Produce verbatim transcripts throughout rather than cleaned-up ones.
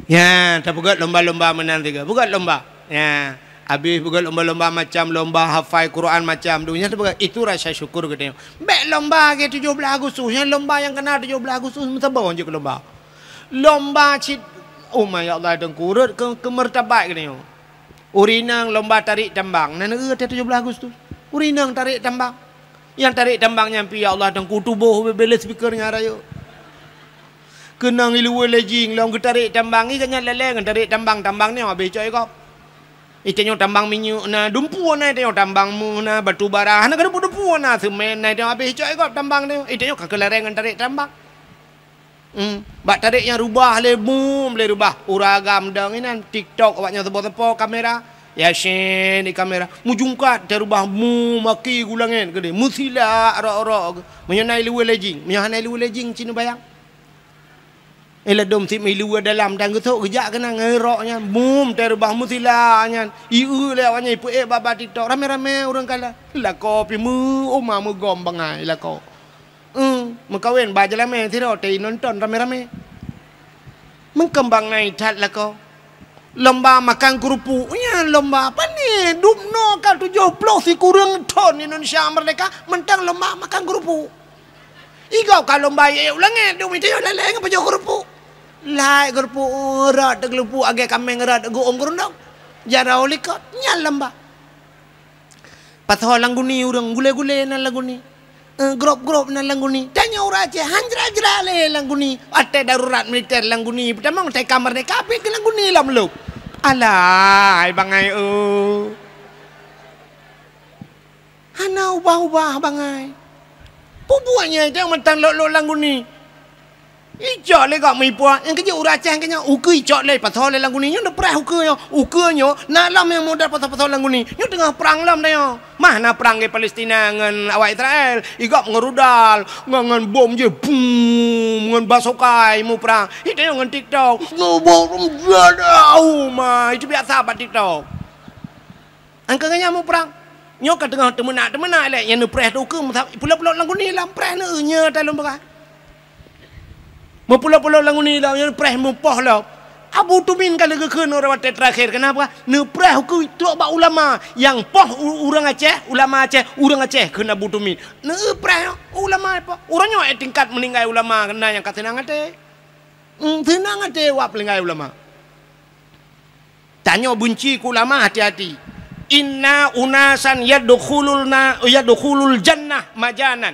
Ya, tapeugét lomba-lomba meunan tiga. Peugét lomba. Ya, habéh peugét lomba-lomba macam lomba hafai Quran macam tu. Nya tapeugét, itu rasa syukur geutanyoe. Bék lomba lagée tujoh blaih Agustus. Nya lomba nyang kena tujoh blaih Agustus meusaboh jeuet keu lomba. Lomba cit, oh, ma ya Allah, teungku, rot keu, keu martabat geutanyoe. Ureueng inong lomba tarék tambang, na neueu watée tujoh blaih Agustus. Ureueng inong tarék tambang. Nyang tarék tambang nyan pih, ya Allah, teungku, tuboh beubeuleh speaker nyan rayeuk. Keunong iluweue lejing, lom geutarék tambang, i gobnyan lalée ngon tarék tambang, tambang nyoe habéh cok i gob. Itanyoe tambang minyeuk na, dumpeue na, itanyoe tambang méuh na, batu bara, hana keudumpeue-dumpeue na, seumén na, itanyoe habéh cok i gob tambang nyoe. Itanyoe ka keulareng ngon tarék tambang. Hmm. Bak tarék nyang rubah lé, bum, lé rubah. Ureueng agam dong inan, TikTok awaknyan seupo-seupo kamera. Yasin di kamera. Meujungkat, tarubah, bum, maki gulangét keudeh. Meusilak rok-rok. Meunyoe na iluweue lejing. Meunyoe hana iluweue lejing, ci neubayang. Eh, ladom sit meuiluweue dalam dan geusok geujak keunan ngon rok nyan. Bum, tarubah meusilak nyan. Ieu lé awaknyan ipeuék bak-bak TikTok. Ramé-ramé ureueng kalon. Lakoe pih meu, uma meugom bangai lakoe. Eh, meukawen ba jeulamé sidroe teu nonton ramé-ramé. Meukeumbang ngai that lakoe. Lomba makan keurupuk. Nyan lomba apa ni? Dubnoe ka tujoh ploh sikureueng thon Indonesia merdeka, mantong lomba makan keurupuk. I gob ka lomba yue u langét, dum itu yue leleng pajoh keurupuk. Lai keurupuk, rot teukeulupuk, agée kaméng rot geuong keurundong. Jaroe likot, nyan lomba. Pasoe lam guni ureueng, gulé-gulé na lam guni. Eh, grop-grop na lam guni. Tanyoe ureueng Aceh, hanjra-jra lé lam guni. Watée darurat militer lam guni, peutamong teuka merdeka pih keu lam guni lom lom. Alai bangai, oh. Hana ubah-ubah bangai. Peue buet nyan, tanyoe mantong lok-lok lam guni. Icok lé gob meuipuah, nyang keujeuet ureueng Aceh keunyoe, ukeue icok lé, pasoe lé lam guni, nyoe neupreh ukeue nyoe. Ukeue nyoe na lom nyang model pasoe-pasoe lam guni. Nyoe teungoh prang lom tanyoe. Mah na prang di Palestina ngon awak Israel, i gob ngon rudal, ngon, ngon bom jih, bum, ngon basokai muprang. Itanyoe ngon TikTok. Ngon bom jadau ma, itu biasa bak TikTok. Angka nyan muprang. Nyoe ka teungoh teumeunak-teumeunak lé, nyang neupreh tu keu meusa-, pulop-pulop lam guni lam preh neu nyoe talon beurah. Meupulop-pulop lam guni lam nyoe preh mupoh lom. Abu Tumin ka lheueh geukheun uroe watée teurakhir. Kenapa? Neupreh ukeue trok bak ulama. Nyang poh u-, ureueng Aceh, ulama Aceh, ureueng Aceh kheun Abu Tumin. Neupreh ulama poh. Uroe nyoe tingkat meuninggai ulama keunan nyang ka seunang até. Hmm, seunang até wak peulinggai ulama. Tanyoe beunci keu ulama, hati-hati. Inna unasan yadkhulul na-, yadkhulul jannah majanan.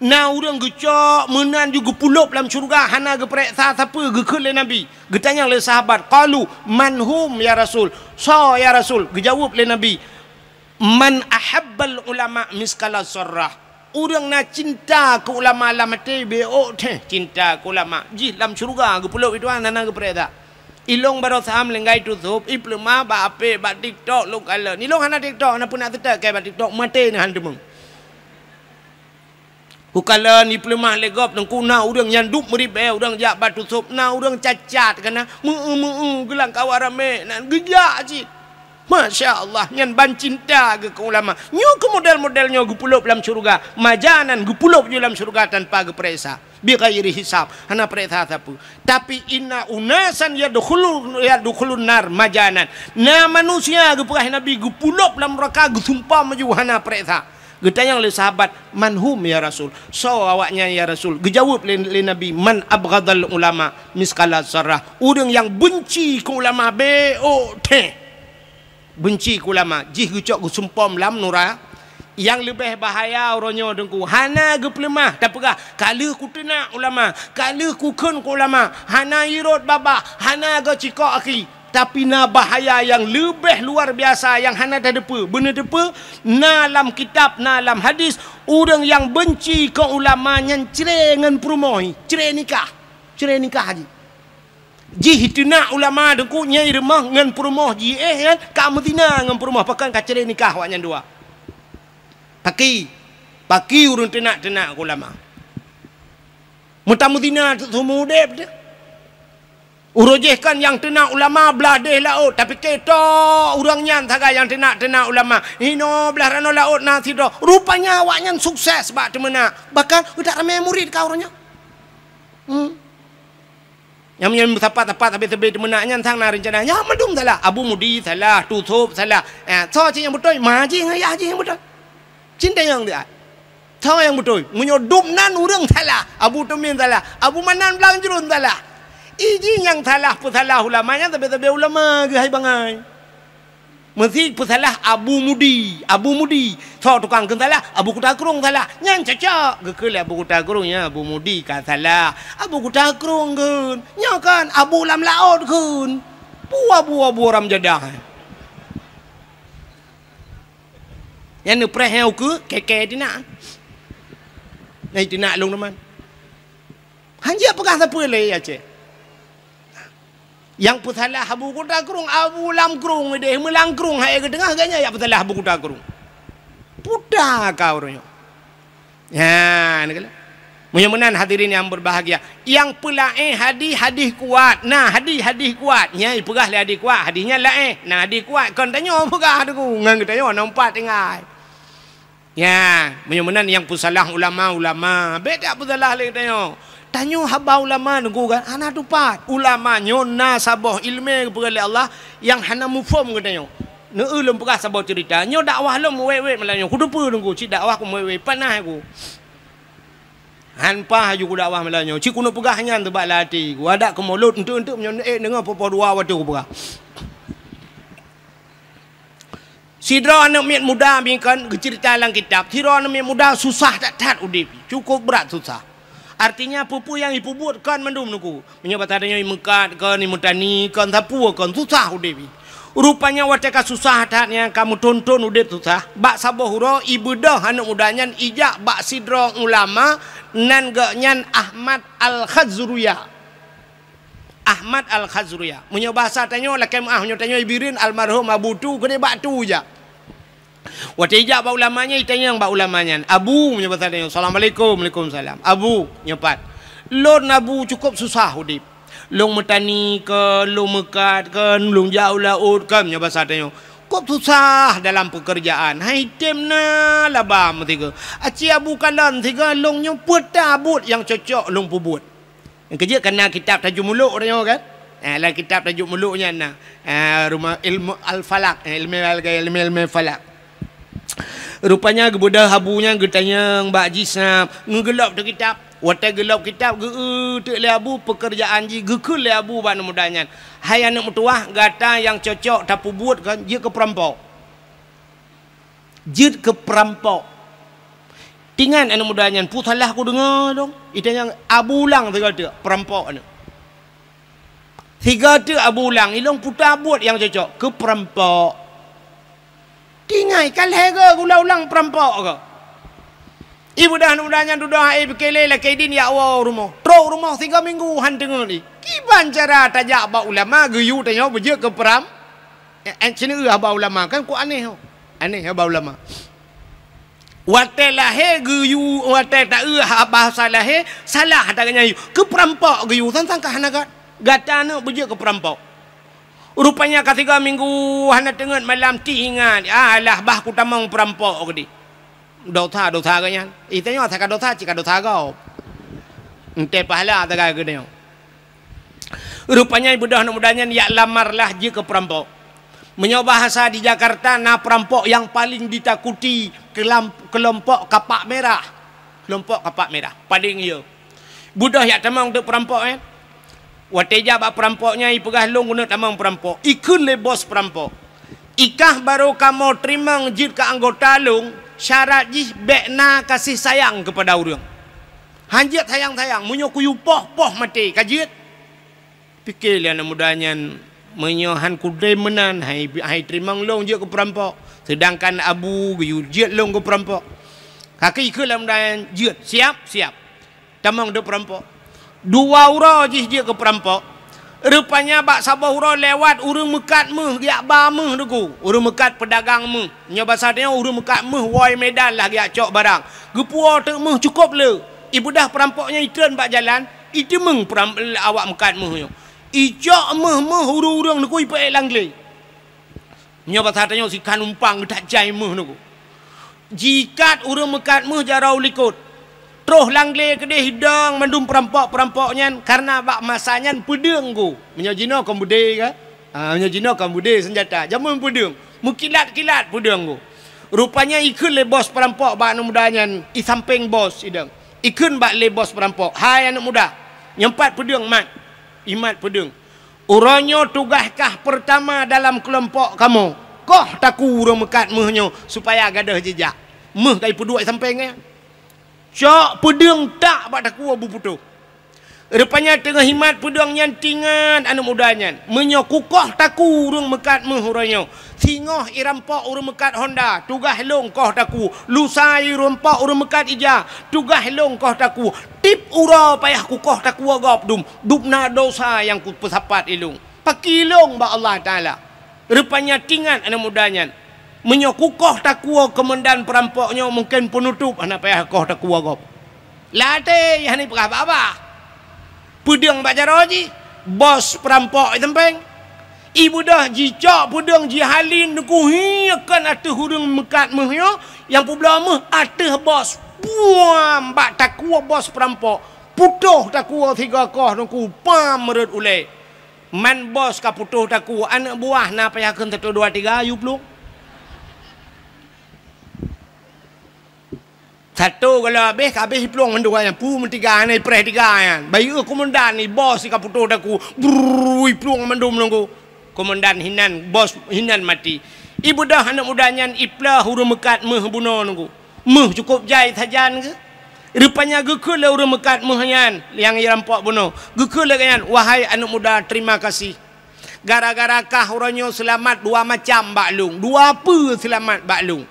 Na ureuëng geucok meunan ju geupulop lam syeuruga hana geupareksa sapeue, geukheun lé Nabi. Geutanyong lé sahabat, qalu, "Man hum ya Rasul?" Soe ya Rasul? Geujaweueb lé Nabi, "Man ahabbal ulama miskala zarrah." Ureuëng na cinta keu ulama lam até, beuôk teuh cinta keu ulama. Jih lam syeuruga geupulop itu hana geupareksa. Ilong baroe sam linggai tusôb, ipeuleumah bak apek, bak TikTok lôn kalon. Ilong hana TikTok, hana peunak teutek kai bak TikTok, maté neuh han teumeung. Kukalon ipeuleumah lé gob teungku, na ureuëng nyang duek meuribée, ureuëng jak bak tusôb, na ureuëng cacat kana, meu-eu-meu-eu geulang kawan ramé, nan geujak cit. Masya Allah, nyan ban cinta geuh keu ulama. Nyoe keu model-model nyoe geupulop lam syeuruga. Majanan geupulop ju lam syeuruga tanpa geupareksa. Bighairi hisab, hana pareksa sapeue. Tapi inna unasan yadkhulu-, yadkhulun nar majanan. Na manusia geupeugah Nabi geupulop lam neuraka geusumpom ju hana pareksa. Geutanyong lé sahabat, "Man hum ya Rasul?" Soe awaknyan ya Rasul? Geujaweueb lé, lé Nabi, "Man abghadal ulama miskala zarrah." Ureuëng nyang beunci keu ulama beuôk teuh. Beunci keu ulama, jih geucok geusumpom lam nura. Nyang leubeh bahaya uroe nyoe teungku, hana geupeuleumah tapeugah, "Ka lheueh kuteunak ulama, ka lheueh kukheun keu ulama," hana irot babah, hana geucikok aki. Tapi na bahaya nyang leubeh luar biasa nyang hana tateupeue. Beuneuteupeu, na lam kitab, na lam hadis, ureuëng nyang beunci keu ulama nyan cre ngon peurumoh, cre nikah. Cre nikah jih. Jih teunak ulama teungku nyang i rumoh ngon peurumoh jih, eh, nyan ka meuzina ngon peurumoh, pakon ka cre nikah awaknyan dua. Paki, paki ureuëng teunak-teunak keu ulama. Meutameuzina seumeu udeb teuh. Uroe jih kan nyang teunak ulama blah deh laôt, tapi keutô ureuëng nyan sagai nyang teunak-teunak ulama. Inoe blah ranoe laôt na sidroe. Rupanya awaknyan sukses bak teumeunak. Bahkan utak ramé murit ka uroe nyoe. Hmm. Nyang sapat-sapat sabe-sabe teumeunak nyan sang na reuncana. Nyan mandum salah. Abu Mudi salah, Tusop salah. Eh, soe cit nyang beutôi? Ma jih ngon yah jih nyang beutôi. Cit nyang dia. Soe nyang beutôi? Meunyoe dum nan ureuëng salah, Abu Tumin salah, Abu Manan Blang Jruen salah. Iji nyang salah peusalah ulama nyan sabe-sabe ulama geuhai bangai. Meusi peusalah Abu Mudi, Abu Mudi. Soe tukang kheun salah? Abu Kuta Krueng salah. Nyan cocok. Geukheun lé Abu Kuta Krueng, nyan Abu Mudi ka salah. Abu Kuta Krueng kheun. Nyoe kan Abu Lam Laôt kheun. Peue Abu-abu ram jadah. Nyan neupreh nyang ukeue, keke tinak. Nyan tinak lôn teuma. Hanjeuet peugah sapeue lé Aceh. Nyang peusalah Abu Kuta Krueng, Abu Lam Krueng deh, meulang krueng hai geuteungoh, gobnyan nyang peusalah Abu Kuta Krueng. Puta ka ureuëng nyoe. Nyan keuh. Meunyoe meunan hadirin yang berbahagia, nyang peulaén hadih, hadih kuat. Nah, hadih, hadih kuat. Nyang ipeugah lé hadih kuat, hadih nyan laén. Nah, hadih kuat kon tanyoe peugah teungku, ngon geutanyoe nompat tinggai. Ya, meunyoe meunan nyang peusalah ulama-ulama, bék tapeusalah lé geutanyoe. Tanyoe haba ulama teungku kan hana tupat. Ulama nyoe na saboh iéleumé geupeugah lé Allah nyang hana muphom geutanyoe. Neu-eu lôn peugah saboh ceurita. Nyoe dakwah lôn meuwét-wét malam nyoe. Kuteupeue teungku, cit dakwah ku meuwét-wét, panas ku. Han paih laju kudakwah malam nyoe. Cit keuneuk peugah nyan teubak lam até ku. Adak keu mulod eunteuk-eunteuk meunyoe ék deungoe poh-poh dua watée kupeugah. Sidroe aneuëk miet muda bingkon geuceurita lam kitab, sidroe aneuëk miet muda susah that-that udeb, cukup brat susah. Artinya, peue-peue nyang jipeubuet kon mandum teungku. Meunyoe basa tanyoe jimeukat kon, jimeutani kon, sapeue kon, susah udeb jih. Rupanya watée ka susah that nyan, ka meuthon-thon udeb susah, bak saboh uroe jibeudôh aneuëk muda nyan jijak bak sidroe ulama, nan gobnyan Ahmad Al-Khazruya. Ahmad Al-Khazruya. Meunyoe basa tanyoe lakée meuáh, meunyoe tanyoe Bireuen almarhum Abu Tu, keudeh bak Tu jak. Watée jak bak ulama nyan, jitanyong bak ulama nyan, "Abu," meunyoe basa tanyoe, "Assalamualaikum." "Waalaikumsalam." "Abu," nyoe pat, "lôn Abu cukôp susah udeb. Lôn meutani kon, lôn meukat kon, lôn jak u laôt kon," meunyoe basa tanyoe. "Kôb susah dalam peukeurjaan, han item na laba meusigoe. Aci Abu kalon sigoe lôn nyoe peue ta buet nyang cocok lôn peubuet." Nyang keujeuet ka na kitab Tajuk Muluk tanyoe kan? Eh, lam kitab Tajuk Muluk nyan na. Eh, rumoh ilmu al-falak, eh, ilmu al-, ilmu, ilmu falak. Rupanya geubeudôh Abu nyan geutanyong bak jih sa, ngeugeulop teuh kitab. Watée geulop kitab, geu-eu teuk lé Abu peukeurjaan jih, geukheun lé Abu bak aneuëk muda nyan, "Hai aneuëk meutuwah, gata nyang cocok tapeubuet kon, jeuet keu peurampok." Jeuet keu peurampok. Tingat aneuëk muda nyan, peue salah kudeungoe dong? Itanyong Abu ulang sigoe teuk, peurampok aneuëk. Sigoe teuk Abu ulang, ilong peue ta buet nyang cocok, keu peurampok. Tingat, ka lhée goe geuulang-ulang peurampok goe. Ibeudôh aneuëk muda nyan dudoe, eh, pike lé lakée idin jak woe u rumoh. Trok u rumoh sigoe minggu han teungeut lé. Kiban cara tajak bak ulama geuyue tanyoe beujeuet keu peuram-, Eh, eh, sineuk haba ulama kan ku aneh ho. Aneh haba ulama. Watée lahé geuyue, watée taeu haba sa lahé, salah ata geuhnyan yue. Keu peurampok geuyue, sang-sang ka hana gat-, gata aneuëk beujeuet keu peurampok. Rupanya ka sigoe minggu hana teungeut malam ti ingat, "Ah, alah bah kutamong peurampok," geudi. Dosa-dosa geuhnyan. Itanyoe asai ka dosa, cit ka dosa gob. Entée pahala sagai geutanyoe. Rupanya ibeudôh aneuëk muda nyan jak lamar lah jeuet keu peurampok. Meunyoe bahasa di Jakarta na peurampok nyang paleng ditakuti keulam-, keulompok kapak mirah. Keulompok kapak mirah, paleng yo. Beudôh jak tamong teuk peurampok nyan. Watée jak bak peurampok nyan, ipeugah, "Lôn keuneuk tamong peurampok." Ikheun lé bos peurampok, "Ikah barô kamoe teurimong jeuet keu anggota lôn, syarat jih bék na kasih sayang keupada ureuëng. Hanjeuet sayang-sayang, meunyoe kuyue poh, poh maté, ka jeuet." Pike lé aneuëk muda nyan, "Meunyoe han kudem meunan, hai, hai teurimong lôn jeuet keu peurampok, seudangkan Abu geuyue jeuet lôn keu peurampok." Ka keu ikheun lé aneuëk muda nyan, "Jeuet, siap, siap." Tamong teuk peurampok. Dua uroe jih jeuet keu peurampok. Rupanya bak saboh uroe lewat ureuëng meukat méuh geujak ba méuh teungku. Ureuëng meukat peudagang méuh. Nyoe basa tanyoe ureuëng meukat méuh woe Medan lah geujak cok barang. Geupuwoe teuk méuh cukôp le. Ibeudôh peurampok nyan itreun bak jalan, iteumeung peuram-, awak meukat méuh nyoe. Icok méuh-méuh ureuëng-ureuëng teungku ipeuék lam glé. Nyoe basa tanyoe sikan umpang geutak jai méuh teungku. Jikat ureuëng meukat méuh jaroe u likot. Troh lam glé keudeh idong mandum peurampok-peurampok nyan, kareuna bak masa nyan peudeueng ku. Meunyoe jinoe kon beudé ka? Ha, meunyoe jinoe kon beudé seunjata. Jameun peudeueng. Meukilat-kilat peudeueng ku. Rupanya ikheun lé bos peurampok bak aneuk muda nyan, i sampéng bos idong. Ikheun bak lé bos peurampok, "Hai aneuk muda, nyoe pat peudeueng mat." Imat peudeueng. "Uroe nyoe tugaih kah peurtama dalam keulompok kamoe. Koh takue ureuëng meukat méuh nyoe supaya gadôh jijak." Méuh ka ipeuduek i sampéng nyan. Cok peudeueng tak bak takue beuputôh. Rupanya teungoh imat peudeueng nyan teuingat aneuk muda nyan, "Meunyoe kukoh takue ureuëng meukat méuh uroe nyoe, singoh irampok ureuëng meukat honda, tugaih lôn koh takue. Lusa irampok ureuëng meukat ija, tugaih lôn koh takue. Tiep uroe payah kukoh takue gob dum, dum na dosa nyang kupeusapat ilôn. Paki lôn bak Allah Taala." Rupanya teuingat aneuk muda nyan, "Meunyoe kukoh takue keumandan peurampok nyoe, mungken peunutôp hana payah koh takue gob." Lam até hana ipeugah babah. Peudeueng bak jaroe jih, bos peurampok i sampéng. Ibeudôh jicok peudeueng jihalien teungku hi kon ateueh ureuëng meukat méuh nyoe, nyang peubloe méuh ateueh bos. Puam bak takue bos peurampok. Putôh takue sigoe koh teungku, pam rhot ulée. Man bos ka putôh takue, aneuk buah na payah kheun satu dua tiga, yue plueng. Satu gala habéh, ka habéh iplueng mandum nyan, pu meutiga nyan, ipreh tiga nyan. Bayeue keumandan, i bos ka putôh takue, brrrr, iplueng mandum nunggu. Keumandan hinan, bos hinan maté. Ibeudôh aneuk muda nyan iplôh ureuëng meukat méuh bunoe nunggu. Méuh cukôp jai sajan geuh. Rupanya geukheun lé ureuëng meukat méuh nyan nyang irampok bunoe. Geukheun lé geuh nyan, "Wahai aneuk muda, terima kasih. Gara-gara kah uroe nyoe seulamat dua macam bak lôn, dua peue seulamat bak lôn.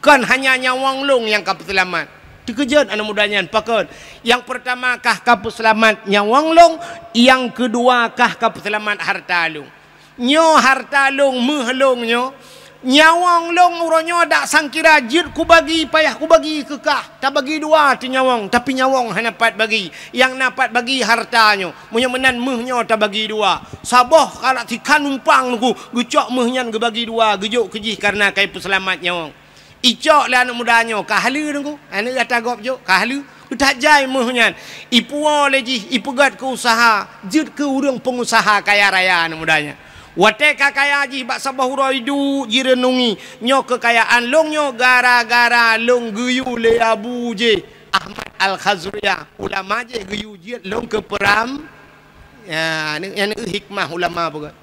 Kon hanya nyawöng lôn nyang ka peuseulamat." Teukeujot aneuk muda nyan, "Pakon?" "Nyang peurtama kah ka peuseulamat nyawöng lôn, nyang keudua kah ka peuseulamat hareuta lôn." "Nyoe hareuta lôn, méuh lôn nyoe, nyawöng lôn uroe nyoe dak sangkira jeuet kubagi, payah kubagi keu kah. Tabagi dua teuh nyawöng, tapi nyawöng hana pat bagi. Nyang na pat bagi hareuta nyoe. Meunyoe meunan méuh nyoe tabagi dua." Saboh kalak sikhan umpang nunggu, geucok méuh nyan geubagi dua, geujok keu jih kareuna ka ipeuseulamat nyawöng. Icok lé aneuk muda nyoe, ka haleue nunggu. Aneuk gata gob jok, ka haleue. That jai méuh nyan. Ipuwoe lé jih, ipeugét keu useuha, jeuet keu ureuëng peungusaha kaya raya aneuk muda nyan. Watée ka kaya jih bak saboh uroe iduek jireunungi, "Nyoe keukayaan lôn nyoe gara-gara lôn geuyue lé abu jih, Ahmad Al-Khazriyah, ulama jih geuyue jeuet lôn keu peuram." Ya, nyan hikmah ulama peugah.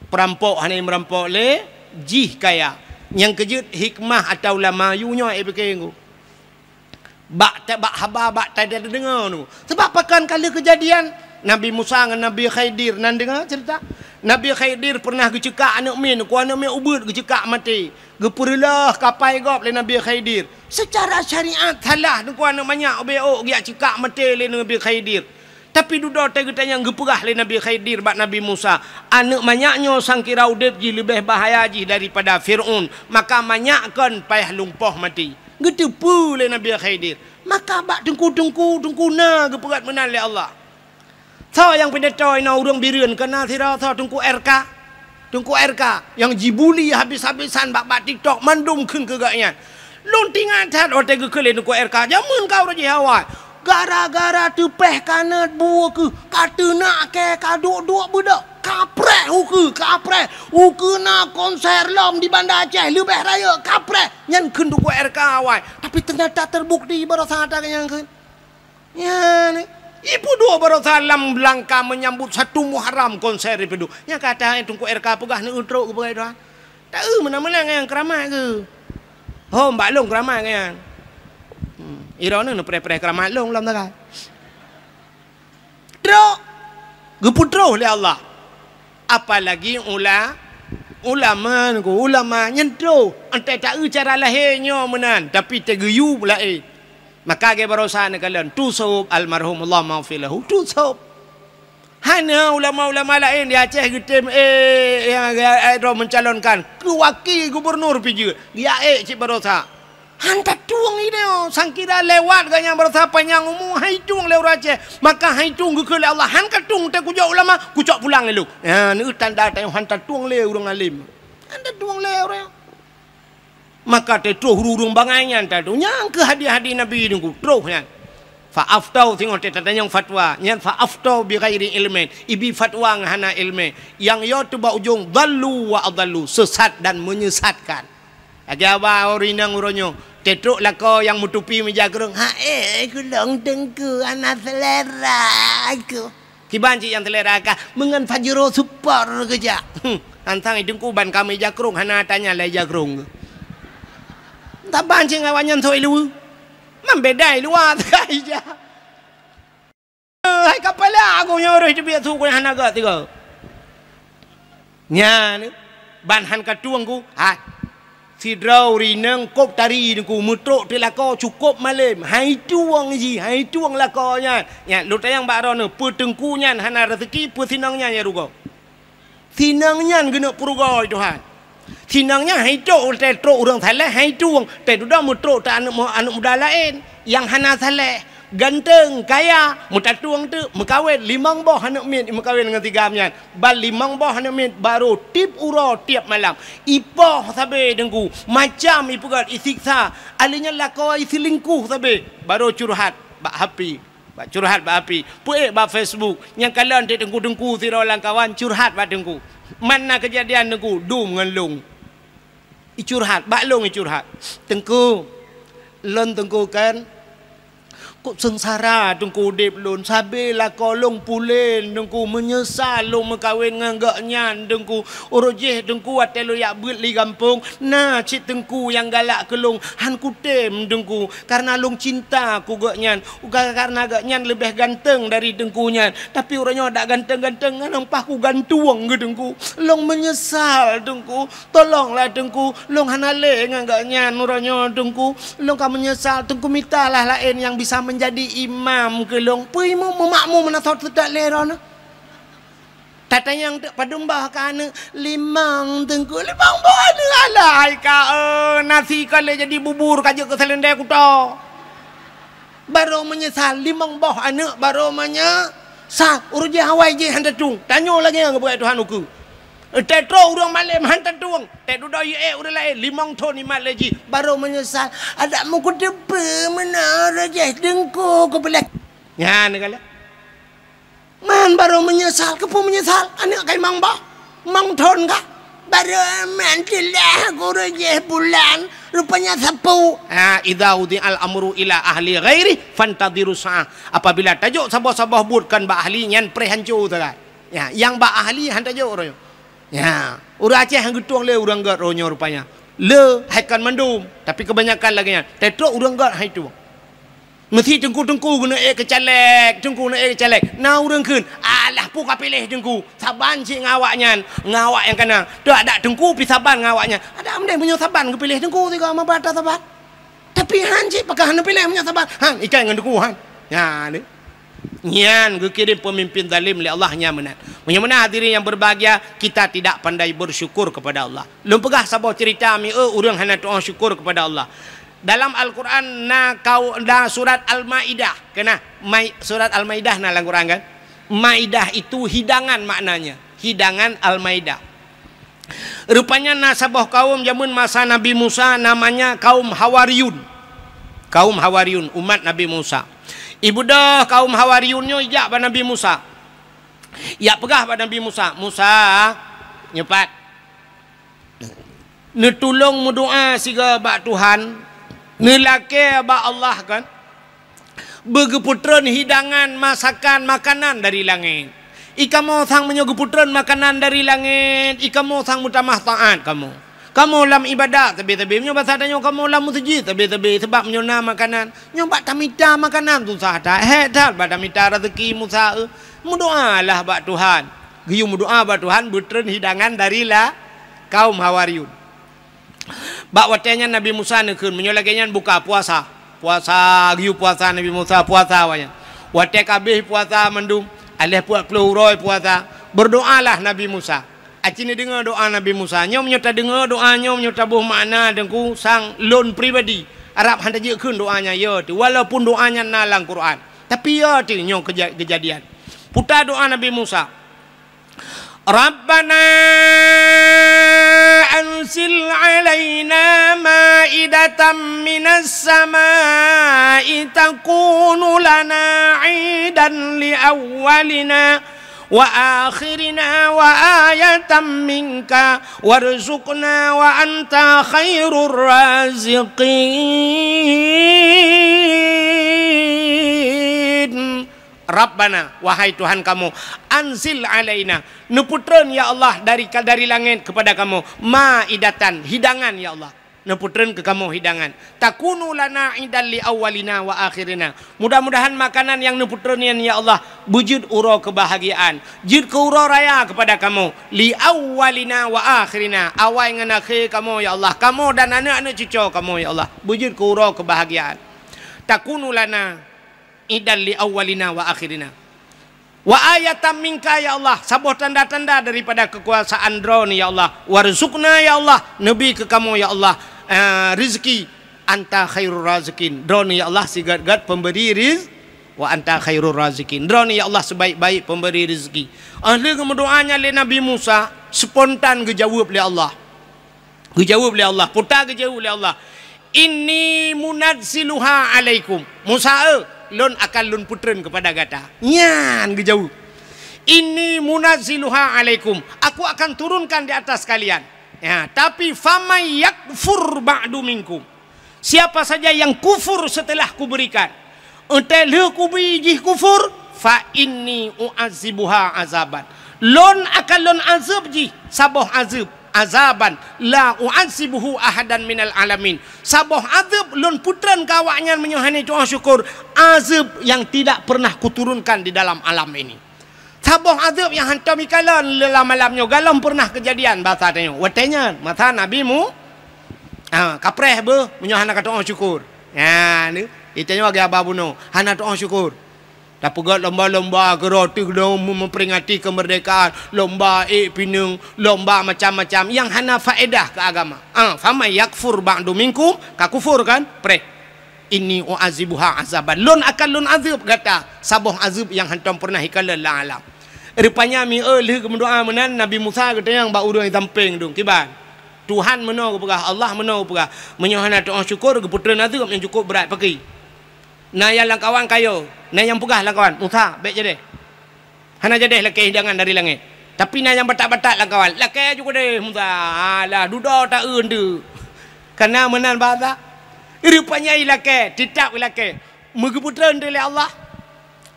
Peurampok hana meurampok lé jih kaya. Nyang keujeuet hikmah ata ulama yue nyoe, eh, pike ngu. Bak ta-, bak haba, bak tadeungoe nyoe. Sabab pakon ka lheueh keujadian Nabi Musa ngon Nabi Khidir, nan deungoe ceurita? Nabi Khidir peureunah geuceukak aneuk miet, ku aneuk miet ubeut geuceukak maté. Geupeureuloh kapai gob lé Nabi Khidir. Seucara syariat salah, ku aneuk manyak ubé ôk geujak ceukak maté lé Nabi Khidir. Tapi dudoe teuh geutanyoe geupeugah lé Nabi Khidir bak Nabi Musa, "Aneuk manyak nyoe sangkira udeb jih leubeh bahaya jih daripada Fir'aun, maka manyak kon payah lumpoh maté." Geuteupeue lé Nabi Khidir. Maka bak teungku-teungku, teungku na geupeugét meunan lé Allah. Soe nyang pidato inoe ureuëng Bireuen, keu na sidroe soe Teungku R K? Teungku R K nyang jibuli habis-habisan bak, bak TikTok, mandum kheun keu gobnyan. Lôn teuingat that watée geukheun lé Teungku R K, jameun ka uroe jih awai. Gara-gara teupeh kanot bu keuh, ka teunak kée, ka duek-duek beudôk, ka preh ukeue, ka preh. Ukeue na konser lom di Banda Aceh, leubeh rayeuk, ka preh. Nyan kheun Teungku R K awai. Tapi teunyata teubukti baroesa that nyang kheun. Nyan, ipeuduek baroesa lam langka meunyambut satu Muharram konser ipeuduek. Nyang ka tahe Teungku R K peugah neueu trok geupeugah doa. Taeu meunan-meunan nyang keuramat keuh. Ho, bak lôn keuramat nyan. Hmm, droeneuh neupreh-preh keuramat lôn lom sagai. Trok geupeutroh lé Allah. Apalagi ula-, ulama nyoe, ulama nyan troh. Entah taeu cara lahé nyoe meunan, tapi teugeuyue laén. Maka lagée baroesa neukalon, tusôb almarhum, Allahumma ghfir lahu, tusôb. Hana ulama-ulama laén di Aceh geutem, eh, nyang, eh, droe mencalonkan keu wakil gubernur pih jeuet, geujak ék cit baroesa. Han tatueng idéh, sangkira lewat gobnyan baroesa panyang umu, han itueng lé ureuëng Aceh. Maka han itueng geukheun lé Allah, han katueng teuh kujok ulama, kucok pulang lé lôn. Nyan, neu tanda tanyoe han tatueng lé ureuëng além. Han tatueng lé ureuëng. Maka teutroh ureuëng bangai nyan tatu. Nyang keu hadis-hadis Nabi nunggu, troh nyan. Fa aftau, singoh teutatanyong fatwa. Nyan fa aftau bi ghairi ilmin. Ibi fatwa ngon hana ilmu. Nyang yo teuh bak ujong, dhallu wa adhallu, sesat dan menyesatkan. Lagèe haba ureueng inong uroe nyoe, teutrok lakoe nyang meutupi meujakrong, "Hai, kulong teungku, hana selera aku." Kiban cit nyang selera kah, meungon Pajero Sport keujak. Hmm, antang teungku ban ka meujakrong, hana tanya lé jakrong. Taban cit ngon awaknyan sôk iluwa. Man beda iluwa teuka ija. Hai kapala aku nyoe roh teubiet su ku hana gak tiga. Nyan, ban han ka tueng ku, hai. Sidroe ureueng inong kôb tari teungku meutrok teulako cukôp malem. Hai tueng jih, hai tueng lakoe nyan. Nyan, lôn tanyong bak droeneuh, peue teungku nyan hana raseuki, peue sinong nyan nyang rugoe? Sinong nyan geuneuk peurugoe Tuhan. Sinong nyan hai trok, teutrok ureueng saleh, hai tueng, teududoe meutrok ta aneuk mu-, aneuk muda laén nyang hana saleh, ganteng, kaya, meutatueng teuk, meukawen limong boh aneuk miet, meukawen ngon si Gam nyan. Ban limong boh aneuk miet, barô tiep uroe, tiep malam. Ipoh sabe teungku, macam ipeugöt, isiksa. Alèh nyan lakoe iseulingkuh sabe, barô curhat bak H P. Bak curhat bak H P, peuék bak Facebook. Nyang kalon teungku-teungku sidroe lam kawan curhat bak teungku. Man na keujadian teungku, dum ngon lôn. Icurhat, bak lôn icurhat. "Teungku, lôn teungku kan, kôb seungsara teungku udép lôn, sabe lakoe lôn pulen teungku, meunyeusal lôn meukawen ngon gobnyan teungku. Uroe jéh teungku watèe lôn jak beuet di gampông, na cit teungku nyang galak keu lôn, han kutem teungku, kareuna lôn cinta keu gobnyan." Bukan karena gobnyan leubeh ganteng dari teungku nyan, tapi uroe nyoe dak ganteng-ganteng ngon paih kugantueng keu teungku. Lôn meunyeusal teungku, tolonglah teungku, lôn hana lé ngon gobnyan uroe nyoe teungku. Lôn ka meunyeusal teungku, mitalah laén nyang bisa meunjadi imam keu lôn. Peue imum meumakmum meunan sot teudak lé droeneuh. Tatanyong teuk padum boh ka aneuk, limong teungku, limong boh aneuk alai ka, eh, nasi ka lé jadi bubur ka jeuet keu saleuendai kuto. Barô meunyeusal, limong boh aneuk barô meunyeusal. Uroe jéh awai jéh han tatueng. Tanyoe lagèe nyang geupeugah Tuhan ukeue. Teutrok ureueng malem han tatueng. Teududoe yue ék ureueng laén, limong thon imat lé jih. Barô meunyeusal. Adak meukeuteupeue meunan uroe jéh teungku keupeuleh. Nyan ka lheueh. Man barô meunyeusal, keupeue meunyeusal? Aneuk kai mang bah, mang thon ka. Barô man teulah gurée jéh bulan, rupanya sapeue. Ha, idza wudi'al amru ila ahli ghairi fantadhiru sa'ah. Apabila tajok saboh-saboh buet kon bak ahli nyan, preh hanco sagai. Ya, nyang bak ahli han tajok uroe nyoe. Ya, ureueng Aceh han geutueng lé ureueng gèt uroe nyoe rupanya. Le hai kon mandum, tapi kebanyakan lagèe nyan. Teutrok ureueng gèt hai tueng. Meusi teungku-teungku geuneuk ék keu caleg, teungku geuneuk ék keu caleg. Na ureueng kheun, "Alah, peue ka piléh teungku? Saban cit ngon awaknyan, ngon awak nyang kana. Teuadak teungku pi saban ngon awaknyan." Adak meudeh meunyoe saban geupiléh teungku sigoe meuba ta saban. Tapi han cit pakon hana piléh meunyoe saban. Han, ikai ngon teungku han. Nyan deh. Nyan geukirém peumimpén zalim lé Allah nyan meunan. Meunyoe meunan hadirin yang berbahagia, kita tidak pandai bersyukur kepada Allah. Lôn peugah saboh cerita mieu ureueng hana tu'oh syukur kepada Allah. Dalam Al-Quran na kau, na surat Al-Maidah. Keunan, Mai-, surat Al-Maidah na lam Quran kan? Maidah itu hidangan maknanya. Hidangan Al-Maidah. Rupanya na saboh kaum jameun masa Nabi Musa namanya kaum Hawariyun. Kaum Hawariyun, umat Nabi Musa. Ibeudôh kaum Hawariyun nyoe ijak bak Nabi Musa. Ijak peugah bak Nabi Musa, "Musa, nyoe pat." Neutulông meudoa sigoe bak Tuhan, neulakée bak Allah kan, beugeupeutreun hidangan masakan makanan dari langét. I kamoe sang meunyoe geupeutreun makanan dari langét, i kamoe sang meutamah taát kamoe. Kamoe lam ibadat sabe-sabe, meunyoe basa tanyoe kamoe lam meuseujid sabe-sabe, sabab meunyoe na makanan, nyoe bak tamita makanan susah that, hék that bak tamita raseuki Musa, eh. Meudoalah bak Tuhan. Geuyue meudoa bak Tuhan beutreun hidangan dari la-, kaum Hawariyun. Bak watée nyan Nabi Musa neukheun, meunyoe lagée nyan buka puasa. Puasa, geuyue puasa Nabi Musa, puasa awaknyan. Watée ka abéh puasa mandum, aléh peuet ploh uroe puasa, berdoalah Nabi Musa. Aci neudeungoe doa Nabi Musa. Nyoe meunyoe tadeungoe doa nyoe, meunyoe taboh makna teungku sang lôn pribadi, arab han tajeuet kheun doa nyan, ya teuh. Walaupun doa nyan na lam Quran. Tapi ya teuh nyoe keuja-, keujadian. Puta doa Nabi Musa. Rabbana أنزل علينا مائدة من السماء تكون لنا عيدا لأولنا وآخرنا وآية منك وارزقنا وأنت خير الرازقين. Rabbana, wahai Tuhan kamoe, anzil alaina, neupeutreun, ya Allah, dari, dari langét keupada kamoe, maidatan, hidangan, ya Allah. Neupeutreun keu kamoe hidangan. Takunu lana idan li awwalina wa akhirina. Mudah-mudahan makanan nyang neupeutreun nyan, ya Allah, beujeuet uroe keubahgiaan, jeuet keu uroe raya keupada kamoe, li awwalina wa akhirina, awai ngon akhé kamoe, ya Allah, kamoe dan aneuk-aneuk cucoe kamoe, ya Allah, beujeuet keu uroe keubahgiaan. Takunu lana idan li awwalina wa akhirina. Wa ayatan minka, ya Allah, saboh tanda-tanda daripada keukuasaan Droeneuh, ya Allah. Warzuqna, ya Allah, neubi keu kamoe, ya Allah, eh, rezeki. Anta khairur raziqin. Droeneuh, ya Allah, sigöt-göt pemberi riz-, wa anta khairur raziqin. Droeneuh, ya Allah, sebaik-baik pemberi rezeki. Óh lheueh geumeudoá nyan lé Nabi Musa, spontan geujaweueb lé Allah. Geujaweueb lé Allah, peue ta geujaweueb lé Allah, "Inni munazziluha alaikum." "Musa, eh, lôn akan lôn peutreun keupada gata." Nyan geujaweueb, "Inni munazziluha alaikum." Aku akan turunkan di atas kalian. Ya, tapi, "Faman yakfur ba'du minkum." Siapa saja yang kufur setelah kuberikan, Eunteuk lheueh kubi jih kufur, fa inni u'adzibuha azaban. Lôn akan lôn azeueb jih saboh azeueb, azaban la u'adzibuhu ahadan minal alamin. Saboh azeueb lôn peutreun keu awaknyan meunyoe hana tu'oh syukur, azeueb nyang tidak pernah kuturunkan di dalam alam ini. Saboh azeueb nyang hantom ikalon lam alam nyoe, galom pernah keujadian basa tanyoe. Watée nyan, masa Nabi Mu-, ha, kapreh beuh meunyoe hana katu'oh syukur. Ha, ni, itanyoe lagée haba bunoe, hana tu'oh syukur. Tapeugét lomba-lomba keuroti lom memperingati kemerdekaan, lomba ék pineung, lomba macam-macam nyang hana faedah keu agama. Ah, faman yakfur ba'du minkum, ka kufur kan? Preh. Inni u'adzibuha azaban. Lôn akan lôn azeueb gata saboh azeueb nyang hantom pernah ikalon lam alam. Rupanya mieu lheueh geumeudoá meunan, Nabi Musa geutanyong bak ureuëng di sampéng dum, "Kiban, Tuhan meunoe geupeugah, Allah meunoe geupeugah, meunyoe hana tu'oh syukur, geupeutreun azeueb nyang cukup brat." Pakri? Na nyang lamkawan kayo, na nyang peugah lamkawan, "Musa, bék jadeh." Hana jadeh lakée hidangan dari langét. Tapi na nyang batat-batat lamkawan, "Lakée ju keudeh, Musa. Alah, dudoe ta-eu teuk." Kana meunan basa. Rupanya ilakée, teutab ilakée. Meugeupeutreun teuk lé Allah.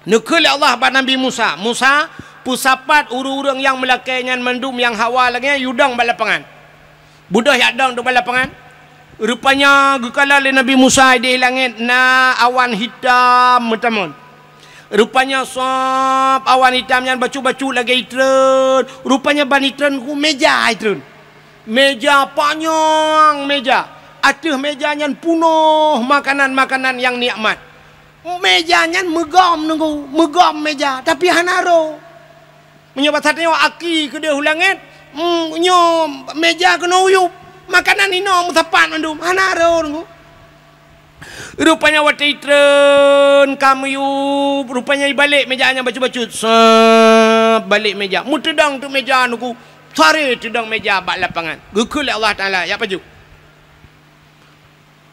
Neukheun lé Allah bak Nabi Musa, "Musa, peusapat ureuëng-ureuëng nyang meulakée nyan mandum nyang hawa lagée nyan, yue dong bak lapangan." Beudôh jak dong teuk bak lapangan. Rupanya geukalon lé Nabi Musa idéh langét na awan hitam meutamon. Rupanya sab awan hitam nyan bacut-bacut lagée ié treun. Rupanya ban ié treun ku méja ié treun. Méja panyang méja. Ateueh méja nyan punoh makanan-makanan nyang nikmat. Méja nyan meugom nunggu, meugom méja, tapi hana roh. Meunyoe basa tanyoe aki keudeh u langét, mm, nyoe méja keunoe uyueb, makanan inoe meusapat mandum, hana roh nunggu. Rupanya watée ié treun ka meuyueb, rupanya ibalek méja nyan bacut-bacut, sab, balek méja. Meuteudong teuk méja nunggu, saré teudong méja bak lapangan. Geukheun lé Allah Taala, "Jak pajoh."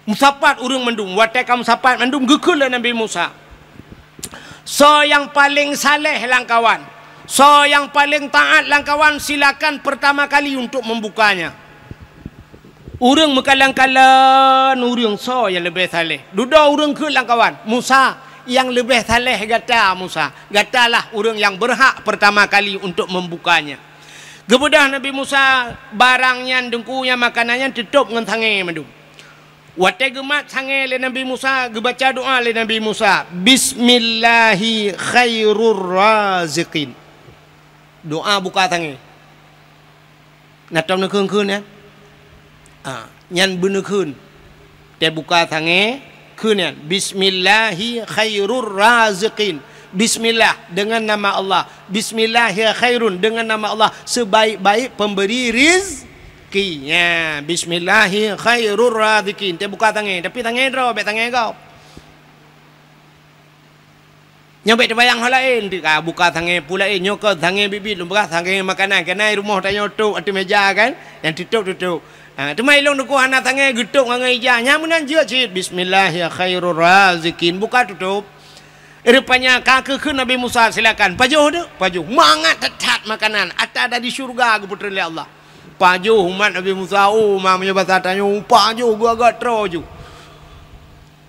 Meusapat ureuëng mandum, watée ka meusapat mandum geukheun lé Nabi Musa, "Soe nyang paleng saleh lamkawan, soe nyang paleng taát lamkawan, silakan pertama kali untuk membukanya." Ureuëng meukalon-kalon ureuëng soe nyang leubeh saleh. Dudoe ureuëng kheun lamkawan, "Musa, nyang leubeh saleh gata, Musa. Gatalah ureuëng nyang berhak pertama kali untuk membukanya." Geubeudôh Nabi Musa barang nyan, deungku nyan, makanan nyan teutôb ngon sangée mandum. Watée geumat sangée lé Nabi Musa, geubaca doá lé Nabi Musa, "Bismillahi khairur raziqin." Doá buka sangée. Na tom neukheun-kheun nyan? Ah, nyan beuneukheun. Teubuka sangée, kheun nyan, "Bismillahi khairur raziqin." Bismillah, dengan nama Allah. Bismillahi khairun, dengan nama Allah, sebaik-baik pemberi rizki. Nya, "Bismillahi khairur raziqin." Teubuka sangée, tapi sangée droe, bék sangée gob. Nyoe bèk teubayang hal laén, teuka buka sangè peue laén, nyoe keuh sangè biet-biet lôn peugah, sangè makanan, keunan rumoh tanyoe tôp ateueh meuja kan, nyang tutôp-tutôp. Ha, teuma ilôn Teungku hana sangè geutôp ngon ija, nyan meunan jeuet cit, "Bismillah ya khairur raziqin," buka tutôp. Rupanya ka geukheun Nabi Musa, "Silakan, pajoh deuh, pajoh. Mangat that-that makanan, ata dari syeuruga geupeutreun lé Allah." Pajoh umat Nabi Musa, oh, ma meunyoe basa tanyoe, pajoh geuagak troe ju.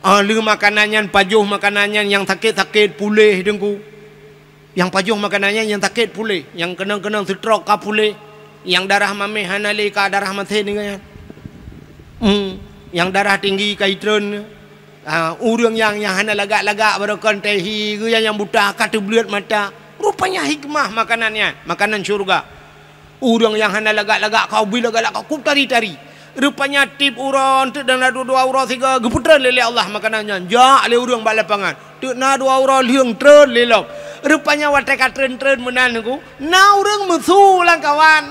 Ah, lheueh makanan nyan, pajoh makanan nyan, nyang sakét-sakét puléh, Teungku. Nyang pajoh makanan nyan, nyang sakét puléh, nyang keunong-keunong seutrok ka puléh, nyang darah mamèh hana lé ka darah maté nyan. Hmm, nyang darah tinggi ka jitreun. Ah, ureueng nyang, nyang hana lagak-lagak baroekon teuh hi, geuh nyang buta ka teubleuet mata. Rupanya hikmah makanan nyan, makanan syeuruga. Ureueng nyang hana lagak-lagak ka ubit lagak-lagak ka kup tari-tari. Rupanya tiep uroe, teuk na dua-dua uroe sigoe geupeutreun lé, lé Allah makanan nyan. Jak lé ureueng bak lapangan. Teuk na dua uroe lheueng treun lé lom. Rupanya watèe ka treun-treun meunan Teungku, na ureueng meusu lam kawan.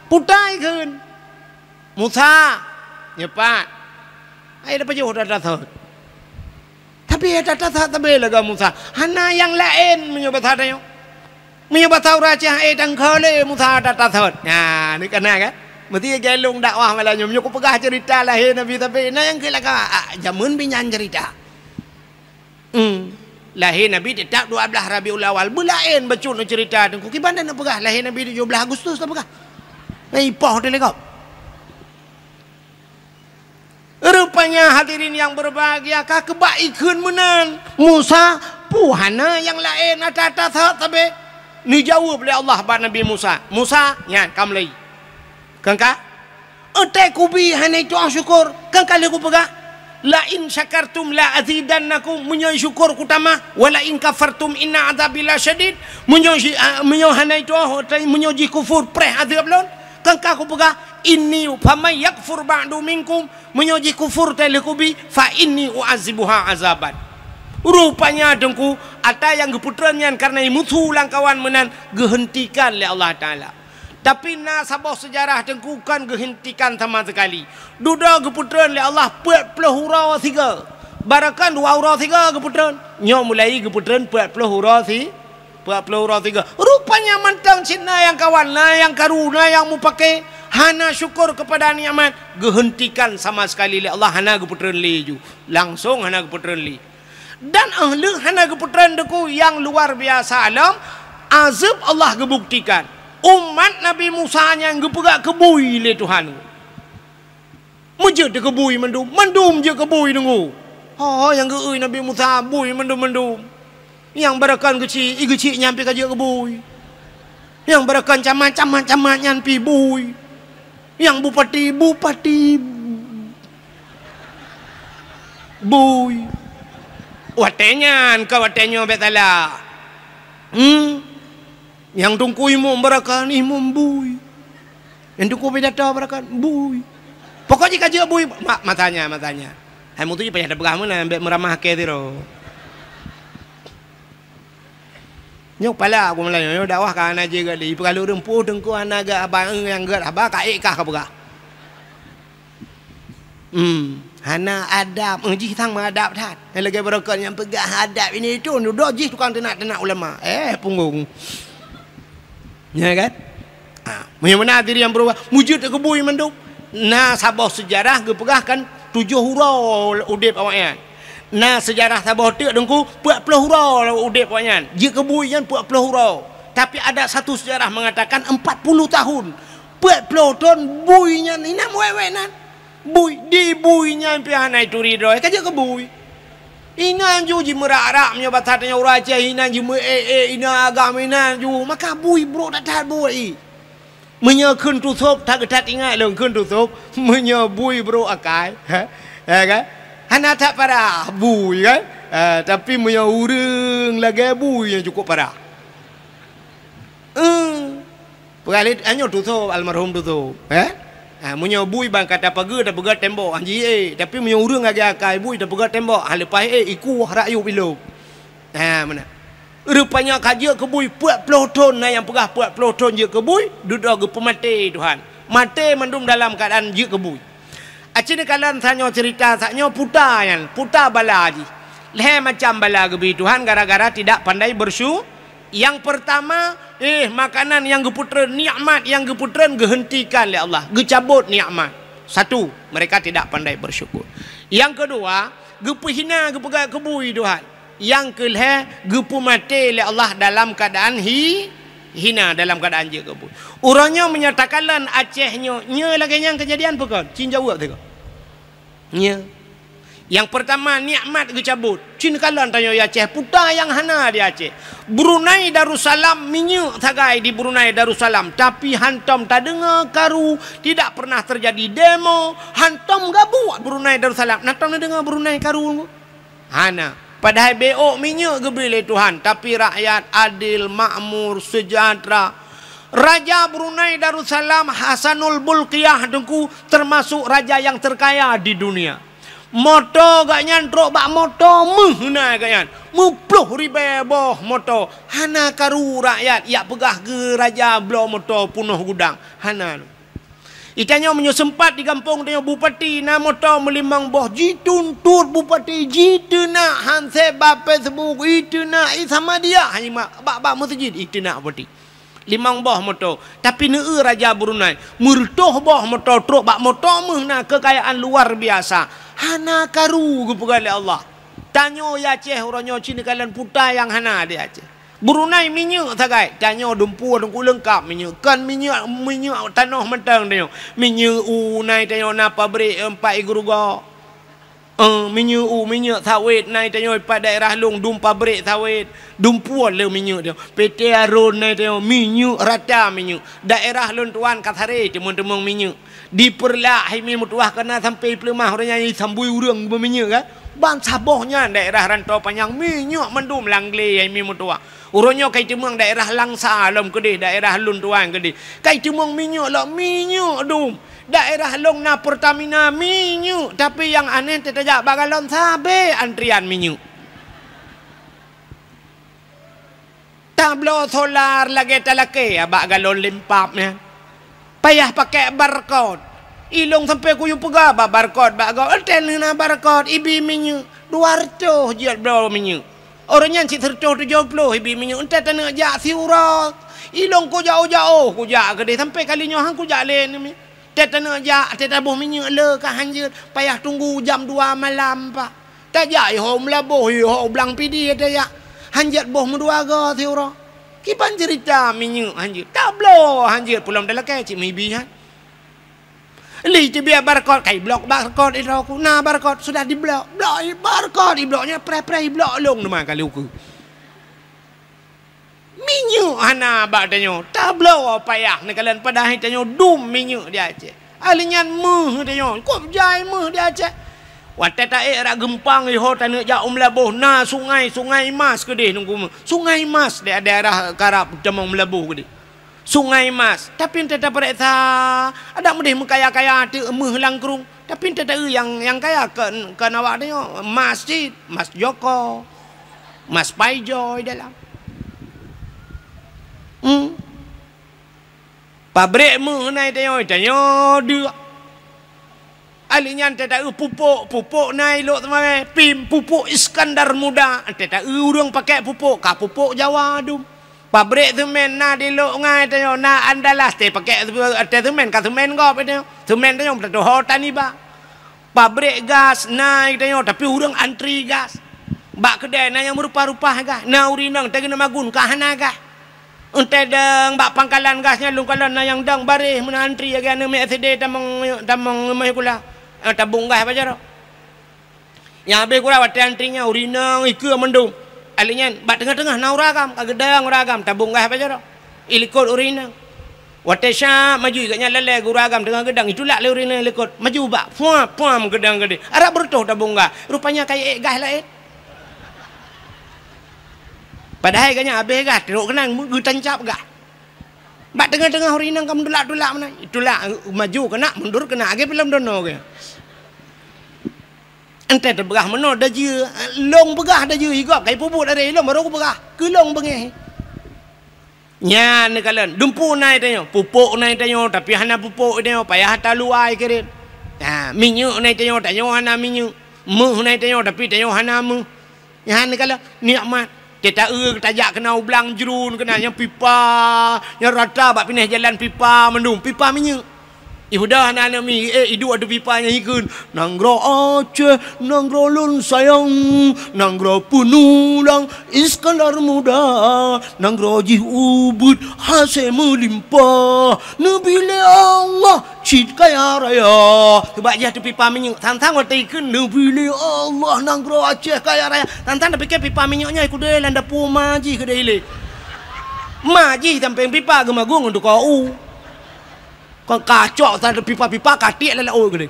Putai kheun. Musa, nyoe pat. Hai, dah pajoh ata-ata sot. Tapi ata-ata sot sabé lagèe Musa. Hana nyang laén meunyoe basa tanyoe. Meunyoe basa ureueng Aceh, hai tangkho lé Musa ata-ata sot. Nah, ni kana kan? Meusti galong dakwah malam nyoe. Meunyoe kupeugah cerita lahé Nabi sabé, na nyang keu laka, ah, jameun binyan cerita. Hmm. Lahé Nabi teutap dua blaih Rabiul Awal. Beulaén bacut neucerita Teungku. Kiban dan neupeugah lahé Nabi tujoh blaih Agustus neupeugah. Ngai poh teuh lé gob. Rupanya hadirin yang berbahagia, ka keubak ikheun meunan. Musa, peue hana nyang laén ata-ata sot sabé? Neujaweueb lé Allah bak Nabi Musa. Musa, nyan ka mulai. Kang ka? Watèe kubi hana itu'oh syukur, kan ka lheueh kupeugah, "La in syakartum la azidannakum," meunyoe syukur kutamah, "wa la in kafartum inna adzabi lasyadid," meunyoe ji-, ah, meunyoe hana itu'oh, watèe meunyoe jikufur, preh azab lôn, kan ka kupeugah, "Inni faman yakfur ba'du minkum," meunyoe jikufur watèe lheueh kubi, "fa inni u'adzibuha adzaban." Rupanya Teungku, ata nyang geupeutreun nyan kareuna meusu lam kawan meunan geuheuntikan lé Allah Taala. Tapi na saboh seujarah Teungku kon geuheuntikan sama seukali. Dudoe geupeutreun lé Allah peuet ploh uroe sigoe. Baroekon dua uroe sigoe geupeutreun. Nyoe mulai geupeutreun peuet ploh uroe si-, peuet ploh uroe sigoe. Rupanya mantong cit na nyang kawan, na nyang karu, na nyang mupake, hana syukur keupada nikmat, geuheuntikan sama seukali lé Allah, hana geupeutreun lé ju. Langsong hana geupeutreun lé. Dan 'oh lheueh hana geupeutreun Teungku nyang luar biasa lom, azab Allah geubuktikan. Umat Nabi Musa nyan geupeugah keu bui lé Tuhan. Meujeuet keu bui mandum, mandum jeuet keu bui Teungku. Ho, ho nyang geu-eu Nabi Musa bui mandum-mandum. Nyang baroekon geuchik, i geuchik nyan pih ka jeuet keu bui. Nyang baroekon camat, camat, camat nyan pih bui. Nyang bupati, bupati bui. Watèe nyan ka watèe nyoe bèk salah. Hmm. Nyang teungku imum baroekon, imum bui. Nyang teungku pidato baroekon, bui. Pokok jih ka jeuet bui, ma-, masanya, masanya. Hai mutu jih payah tapeugah meunan, bèk meuramah kèe sidroe. Nyoe pala aku meulayeue, nyoe dakwah ka hana jeuet lé. Ipeugalak ureueng peue teungku hana gèt haba, nyang gèt haba ka ék kah ka peugah. Hmm, hana adab, eh, jih sang meuadab that. Nyang lagèe baroekon nyang peugah adab ini itu, dudoe jih tukang teunak-teunak ulama. Eh, punggong. Nya kan? Ha, meunyoe meunan diri nyang beurubah, mujud keu bui mandum. Na saboh seujarah geupeugah kan tujoh uroe udeb awaknyan. Na seujarah saboh teuk teungku, peuet ploh uroe udeb awaknyan. Jeuet keu bui nyan peuet ploh uroe. Tapi ada satu sejarah mengatakan empat puluh tahun. Peuet ploh thon bui nyan inam wèk-wèk nan. Bui, di bui nyan pih hana ituri droe, ka jeuet keu bui. Inan ju jimeurah-rah meunyoe basa tanyoe ureueng Aceh, inan jimeuék-ék, inan agam inan ju, maka bui brok that-that bui. Meunyoe kheun tusôb, that-that ingat lôn kheun tusôb, meunyoe bui brok akai, ha? Ya kan? Hana that parah bui kan? Ha, tapi meunyoe ureueng lagèe bui nyang cukup parah. Eh. Peugah lé, nyoe tusôb, almarhum tusôb, eh? Ha, meunyoe bui ban ka tapeugèt, tapeugèt tembok, han jiék. Tapi meunyoe ureueng lagèe akai bui tapeugèt tembok, ha, leupah ék, ikueh rakyueb ilôb. Ha, meunan. Rupanya ka jeuet keu bui peuet ploh thon, na nyang peugah peuet ploh thon jeuet keu bui, dudoe geupeumaté Tuhan. Maté mandum dalam keuadaan jeuet keu bui. Aci neukalon tanyoe ceurita, tanyoe puta nyan, puta bala jih. Lhèe macam bala geubri Tuhan gara-gara tidak pandai bersyu-, nyang pertama, eh, makanan nyang geupeutreun, nikmat nyang geupeutreun geuhentikan lé Allah, geucabot nikmat. Satu, mereka tidak pandai bersyukur. Nyang kedua, geupeuhina, geupeugah keubui Tuhan. Nyang keulhèe, geupeumaté lé Allah dalam keadaan hi-, hina, dalam keadaan jeuet keubui. Uroe nyoe meunyoe takalon Aceh nyoe, nyoe lagèe nyan keujadian peue kon? Cit jaweueb teuh kon. Nyoe. Nyang pertama, nikmat geucabot. Cit kalon tanyoe di Aceh, peue nyang hana di Aceh. Brunei Darussalam, minyeuk sagai di Brunei Darussalam, tapi hantom tadeungoe karu, tidak pernah terjadi demo, hantom gabuek Brunei Darussalam. Na tom neudeungoe Brunei karu? Hana. Padahai beuôk minyeuk geubri lé Tuhan, tapi rakyat adil, makmur, sejahtera. Raja Brunei Darussalam Hasanul Bolkiah Teungku termasuk raja nyang terkaya di dunia. Moto gobnyan trok bak moto meuh na gobnyan. Meuploh ribèe boh moto. Hana karu rakyat jak peugah keu raja bloe moto peunoh gudang. Hana. Di tanyoe meunyoe seumpat di gampông tanyoe bupati na moto meulimong boh, jituntot bupati, jiteunak hansép bak Facebook, jiteunak di Samadiyah, hana bak, bak meuseujid jiteunak bupati. Limong boh moto, tapi neueu raja Brunei, meureutôh boh moto trok bak moto meuh na keukayaan luar biasa. Hana karu geupeugah lé Allah. Tanyoe di Aceh uroe nyoe cit neukalon peue nyang hana di Aceh. Brunei minyeuk sagai, tanyoe dumpeue teungku leungkap minyeuk. Kon minyeuk, minyeuk tanoh mantong tanyoe. Minyeuk u na tanyoe na pabrik, eh, pat igoe rugoe. Eh, minyeuk u, minyeuk sawét na tanyoe pat daerah lôn dum pabrik sawét. Dumpeue le minyeuk tanyoe. P T Arun na tanyoe minyeuk rata minyeuk. Daerah lôn tuan ka saré teumeung-teumeung minyeuk. Di Peureulak hai mi meutuwah ka na sampoe Peuleumah uroe nyan sambui ureueng beuminyeuk kan. Ban saboh nyan daerah Rantau Panyang minyeuk mandum lam glé hai mi meutuwah. Uroe nyoe kai teumeung daerah Langsa lom keudeh, daerah lôn tuan keudeh. Kai teumeung minyeuk lom, minyeuk dum. Daerah lôn na Pertamina minyeuk, tapi nyang aneh teutajak bak galon sabé antrian minyeuk. Tabloe solar lagèe talakèe bak galon lempap nyan. Payah pakèk barcode. Ilôn sampoe kuyue peugah bak barcode bak gob, "Ente neuna barcode, ibi minyeuk dua reutôh jeuet bloe minyeuk." Uroe nyan cit sireutôh tujoh ploh ibi minyeuk, ente taneuk jak siuroe. Ilôn kujak-ujak, oh, kujak keudeh sampoe kali nyoe han kujak lé neumi. Tét taneuk jak, tét taboh minyeuk le ka hanjeuet, payah tunggu jam dua malam, Pak. Tajak iho Meulaboh, iho Blang Pidie tajak. Hanjeuet boh meudua goe siuroe. Kiban ceurita minyeuk hanjeuet. Tabloe hanjeuet, peulom talakèe cit meuibi nyan. Lé teubiet barcode, kai blok barcode droe ku. Na barcode, sudah diblok. Blok barcode, iblok nyan preh-preh, iblok lôn teuma kali ukeue. Minyeuk hana bak tanyoe, tabloe payah neukalon padahai tanyoe dum minyeuk di Aceh. Ahli nyan meuh tanyoe, kop jai meuh di Aceh. Watèe taék rot geumpang iho taneuk jak u Meulaboh na sungai, Sungai Mas keudeh nunggu meuh. Sungai Mas di daerah karab tamong Meulaboh keudeh. Sungai Mas, tapi ente tapareksa, adak meudeh meukaya-kaya teuk meuh lam krueng. Tapi ente taeu nyang, nyang kaya kon, kon awak tanyoe, mas cit, mas Joko, mas Paijoy dalam. Hmm. Pabrik meuh na i tanyoe, tanyoe deuk. Ahli nyan ente taeu pupuk, pupuk na i Lhokseumawe, pim, pupuk Iskandar Muda, ente taeu ureueng pakèk pupuk, ka pupuk Jawa dum. Pabrik semen na di Lhokseumawe tanyoe, na Andalas, teuh pakèk, teuh semen, ka semen gob tanyoe. Semen tanyoe tatuho tan iba. Pabrik gas na tanyoe, tapi ureueng antri gas. Bak keudè na nyang meurupa-rupa gas, na ureueng inong teuh keuneuk magun ka hana gas. Ente dong bak pangkalan gas nyan lôn kalon na nyang dong baréh meunan antri lagèe aneuk miet S D tamong, tamong rumoh sikula. Eh, tabong gas bak jaroe. Nyang habéh kura watèe antri nyan, ureueng inong ikeue mandum. Ahli nyan, bak teungoh-teungoh na ureueng agam, ka geudong ureueng agam, tabong gas bak jaroe. Ilikot ureueng inong. Watèe syap maju, gobnyan lalè ureueng agam teungoh geudong, itulak lé ureueng inong ilikot. Maju bak, puam, puam geudong keudeh. Arab beureutoh tabong gas. Rupanya ka iék gas laén. Padahai gobnyan habéh gas, trok keunan geutancab gas. Bak teungoh-teungoh ureueng inong ka meutulak-tulak meunan. Itulak, maju keunan, mundur keunan, lagèe filem Dono geuh. Ente teupeugah meunoe dajeue, lôn peugah dajeue, i gob ka ipeubuet aré lôn barô kupeugah, keu lôn beungéh. Nyan neukalon, dumpeue na i tanyoe, pupuk na i tanyoe, tapi hana pupuk i tanyoe, payah taluwa i kirém. Ha, minyeuk na i tanyoe, tanyoe hana minyeuk. Meuh na i tanyoe, tapi tanyoe hana meuh. Nyan kala nikmat. Teuta-eu tajak keunoe u blang jruen keunoe nyang pipa, nyang rata bak pinah jalan pipa mandum, pipa minyeuk. Ibudah aneuk mi, eh, iduek ateueh pipa nyang ikheun, "Nanggroe Aceh, nanggroe lôn sayang, nanggroe peunulang Iskandar Muda, nanggroe jih ubit hase meulimpah, neubi lé Allah cit kaya raya." Teubak jih ateueh pipa minyeuk, sang-sang watèe ikheun, "Neubi lé Allah nanggroe Aceh kaya raya." Sang-sang tapike pipa minyeuk nyan keudeh lam dapu ma jih keudeh ilèe. Ma jih sampéng pipa geumagun ngon tukang u. Kon kacok sa pipa-pipa katik lalak ôk geude.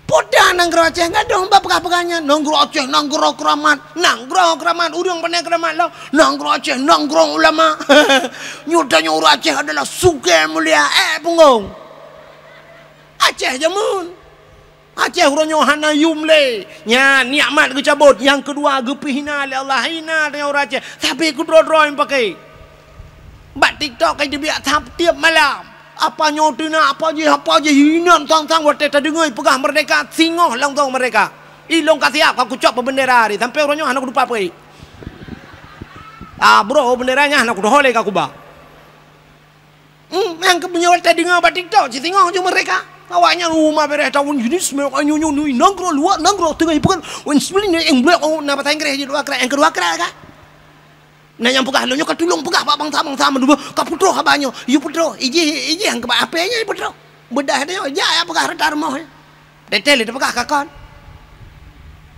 Peue nanggroe Aceh gadôh bak peugah-peugah nyan, nanggroe Aceh nanggroe keuramat, nanggroe keuramat, ureueng pane keuramat lom, nanggroe Aceh nanggroe ulama. Nyoe tanyoe ureueng Aceh adalah sugée mulia, eh, punggong. Aceh jameun. Aceh uroe nyoe hana yum lé. Nyan nikmat geucabot, nyang keudua geupeue hina lé Allah, hina tanyoe ureueng Aceh. Sabe keudroe-droe nyang paké. Bak TikTok ka jibiak tiep malam. Apa nyoe teunak, apa jih, apa jih, inan sang-sang watèe tadeungoe peugah merdeka, singoh langsong merdeka. Ilong ka siap ka kucok peubeundera ri, sampai uroe nyoe hana kutupat peuék. Ah, bro, beundera nyan hana kudoh lé ka kuba. Hmm, nyang keu meunyoe tadeungoe bak TikTok, sisingoh ju merdeka. Awaknyan rumah bereh tahun jenis, nyoe nyoe nyoe nanggroe luwa, nanggroe teungoh ipeugah, wen sembelin nyang blek, oh, na bahasa Inggris jih dua krak, nyang keudua krak ka. Na nyang peugah lôn nyoe ka tulông peugah bak bansa-bansa mandum, ka putôh haba nyoe. Yue putôh, ijih, ijih nyang keubah apé nyoe putôh. Beudah nyoe, jak ya peugah rata rumoh nyoe. Teuntèe lé teupeugah ka kon.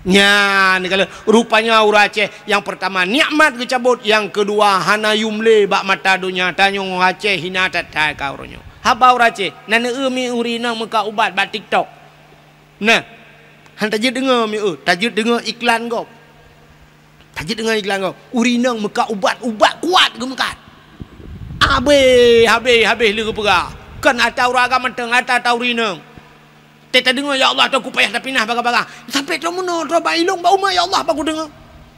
Nyan, kalau rupanya ureueng Aceh, nyang peurtama nikmat geucabot, nyang keudua hana yum lé bak mata donya. Tanyoe Aceh hina that-that ka uroe nyoe. Haba ureueng Aceh, na neu-eu mi ureueng inong meukat ubat bak TikTok. Nah, han tajeuet deungoe mi eu, tajeuet deungoe iklan gob. Tajeuet deungoe iklan gob. Ureueng inong meukat ubat, ubat kuat geumeukat. Habéh, habéh, habéh lé geupeugah. Kon ata ureueng agam mantong, ata, ata ureueng inong. Teuka tadeungoe, "Ya Allah, Teungku, payah tapinah bagah-bagah." Sampai trok meunoe, trok bak ilong, bak umat, "Ya Allah, baku deungoe."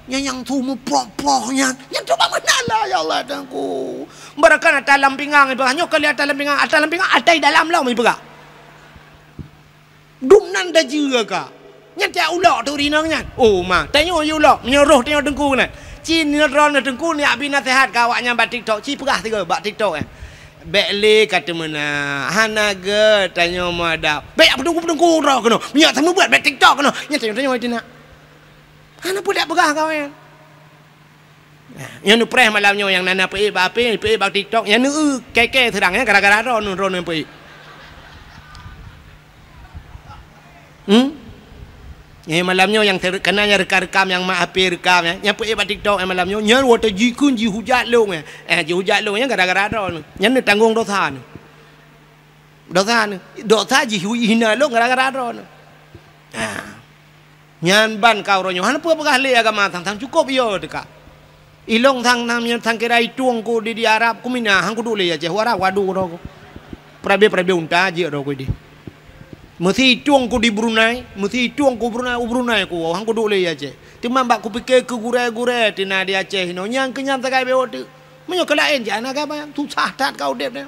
Nyan nyang su meuproh-proh nyan. Nyan trok bak meunan lah, "Ya Allah, Teungku." Barakan ata lam pinggang, ipeugah. Nyoe kali ata lam pinggang, ata lam pinggang, ata i dalam lom, ipeugah. Dum nan dajeue ka. Nyan tiak ulok teuh ureueng inong nyan. Oh, ma, tanyoe yue ulok, meunyoe roh tanyoe teungku keunan. Ci nyoe droeneuh teungku, neujak bi naseuhat keu awaknyan bak TikTok, ci peugah sigoe bak TikTok nyan. Bèk lé ka teumeunak, hana gèt tanyoe meuadab. Bèk jak peuteungku-peuteungku droe keunoe. Meunyoe seumeubeuet bèk TikTok keunoe. Nyan tanyoe, tanyoe teunak. Hana peue dak peugah kawé nyan. Nah, nyoe neupreh malam nyoe nyang na na peuék bak H P, peuék bak TikTok, nyan neu-eu kèe-kèe seurang nyan gara-gara droeneuh, droeneuh peuék. Hmm? Nyoe malam nyoe nyang ter-, kana nyang rekam-rekam nyang mak H P rekam nyan, nyang peuék bak TikTok nyan malam nyoe, nyan watèe jikheun jihujat lôn nyan. Eh, jihujat lôn nyan gara-gara droeneuh. Nyan neutanggong dosa neuh. Dosa neuh, dosa jih hina lôn gara-gara droeneuh. Ha. Nyan ban ka uroe nyoe, hana peue peugah lé agama sang-sang cukôp yo teuka. Ilong sang, sang, sang kira itueng ku di, di Arab, ku mina, han kuduek lé Aceh, u Arab, waduh, droe ku. Peurabe-peurabe unta jeuet droe ku di. Meusi itueng ku di Brunei, meusi itueng ku Brunei, u Brunei ku, han kuduek lé Aceh. Teuma bak kupike keu gurèe-gurèe teuh na di Aceh inoe, nyang keu nyan sagai bewok teuk. Meunyoe keu laén jak na gaba, susah that ka udép nyan.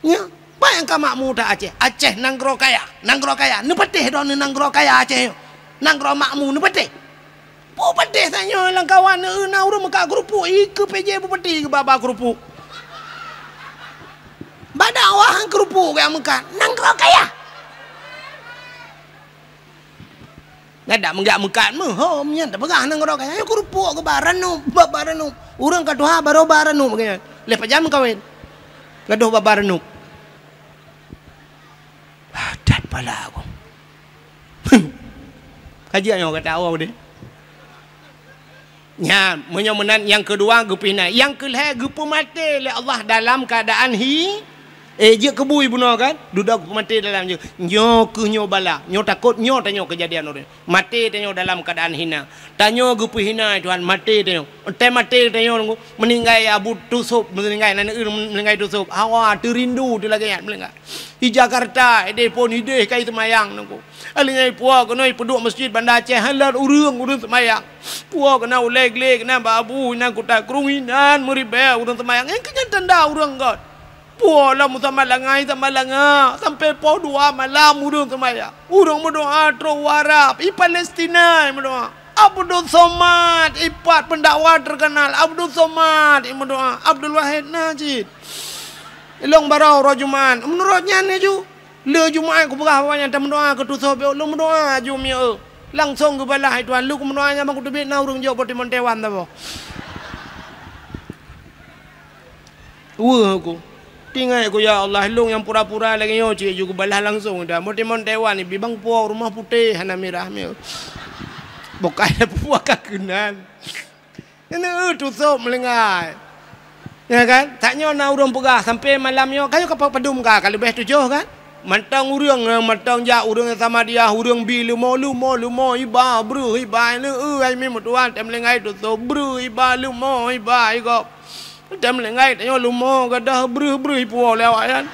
Nyan, peue nyang ka makmu that Aceh? Aceh nanggroe kaya, nanggroe kaya. Neupatéh droeneuh nanggroe kaya Aceh nyoe. Nanggroe makmu neupatéh. Peue patéh tanyoe lam kawan, na ureueng meukat keurupuk, ikeue P J Bupati keu baba keurupuk. Bak dakwah keurupuk nyang meukat. Nanggroe kaya. Nyan dak meugak meukat meuhom nyan tapeugah nanggroe kaya. Nyoe keurupuk keu bak ranup, bak bak ranup. Ureueng ka tuha barô bak ranup geuh nyan. Lheuh pajan meukawen. Gadôh bak bak ranup. Ah, that pala aku. Ka jeuet nyoe gata awak deh. Nyan, meunyoe meunan nyang keudua geupeuhina, nyang keulhèe geupeumaté lé Allah dalam keuadaan hi, eh, jeuet keu bui bunoe kan, dudoe geupeumaté dalam jeuet. Nyoe keuh nyoe bala, nyoe takot, nyoe tanyoe keujadian uroe nyoe. Maté tanyoe dalam keuadaan hina. Tanyoe geupeuhina, Tuhan, maté tanyoe. Watèe maté tanyoe, meuninggai Abu Tusop, meuninggai aneuk ureueng meuninggai Tusop. Hawa, teurindu teuh lagèe nyan meuninggai. Di Jakarta, idéh phôn idéh ka iseumayang nangku. Alèh nyan ipuwoe keunoe ipeuduek meuseujid Banda Aceh, hana lôn ureueng, ureueng seumayang. Puwoe keunoe ulèe glé keunoe bak abu inan kuta krueng inan meuribèe ureueng seumayang. Nyang keu nyan tanda ureueng göt. Puoh lom seumayang, seumayang, sampai poh dua malam ureuëng seumayang. Ureuëng meudoá trok u Arab, i Palestina meudoá. Abdus Somad, i pat peundakwa teukeunal, Abdus Somad, i meudoá, Abdul Wahid na cit. Ilong barô uroe Jumat. Meunurot nyan laju, le Jumat kupeugah awaknyan tameudoá keu tusoe, bék ulôn meudoá aju mieu. Langsong geubalah, "Hai Tuhan, lôn kumeudoá nyan ban kuteubiet na ureuëng jok boh timon Taiwan saboh." Weueh aku. Tinggai aku, "Ya Allah, lôn nyang pura-pura lagée nyoe cit ju geubalah langsong dah. Boh timon Taiwan ibi bang puwoe rumoh putéh hana mirah mieu." Bukai dah puwoe ka keunan. Ini, eh, tusoe meulinggai. Ya kan? Tak nyoe na ureuëng peugah sampai malam nyoe, ka nyoe ka padum ka, ka leubeh tujoh kan? Mantong ureuëng, eh, mantong jak ureuëng sama dia, ureuëng bi leumo, leumo, leumo, iba, breuh, iba, ini, eh, ai mi meutuan, tem linggai tusoe, breuh, iba, leumo, iba, igop. Tem linggai tanyoe leumo gadoh breuh-breuh ipuwoe lé awak nyan.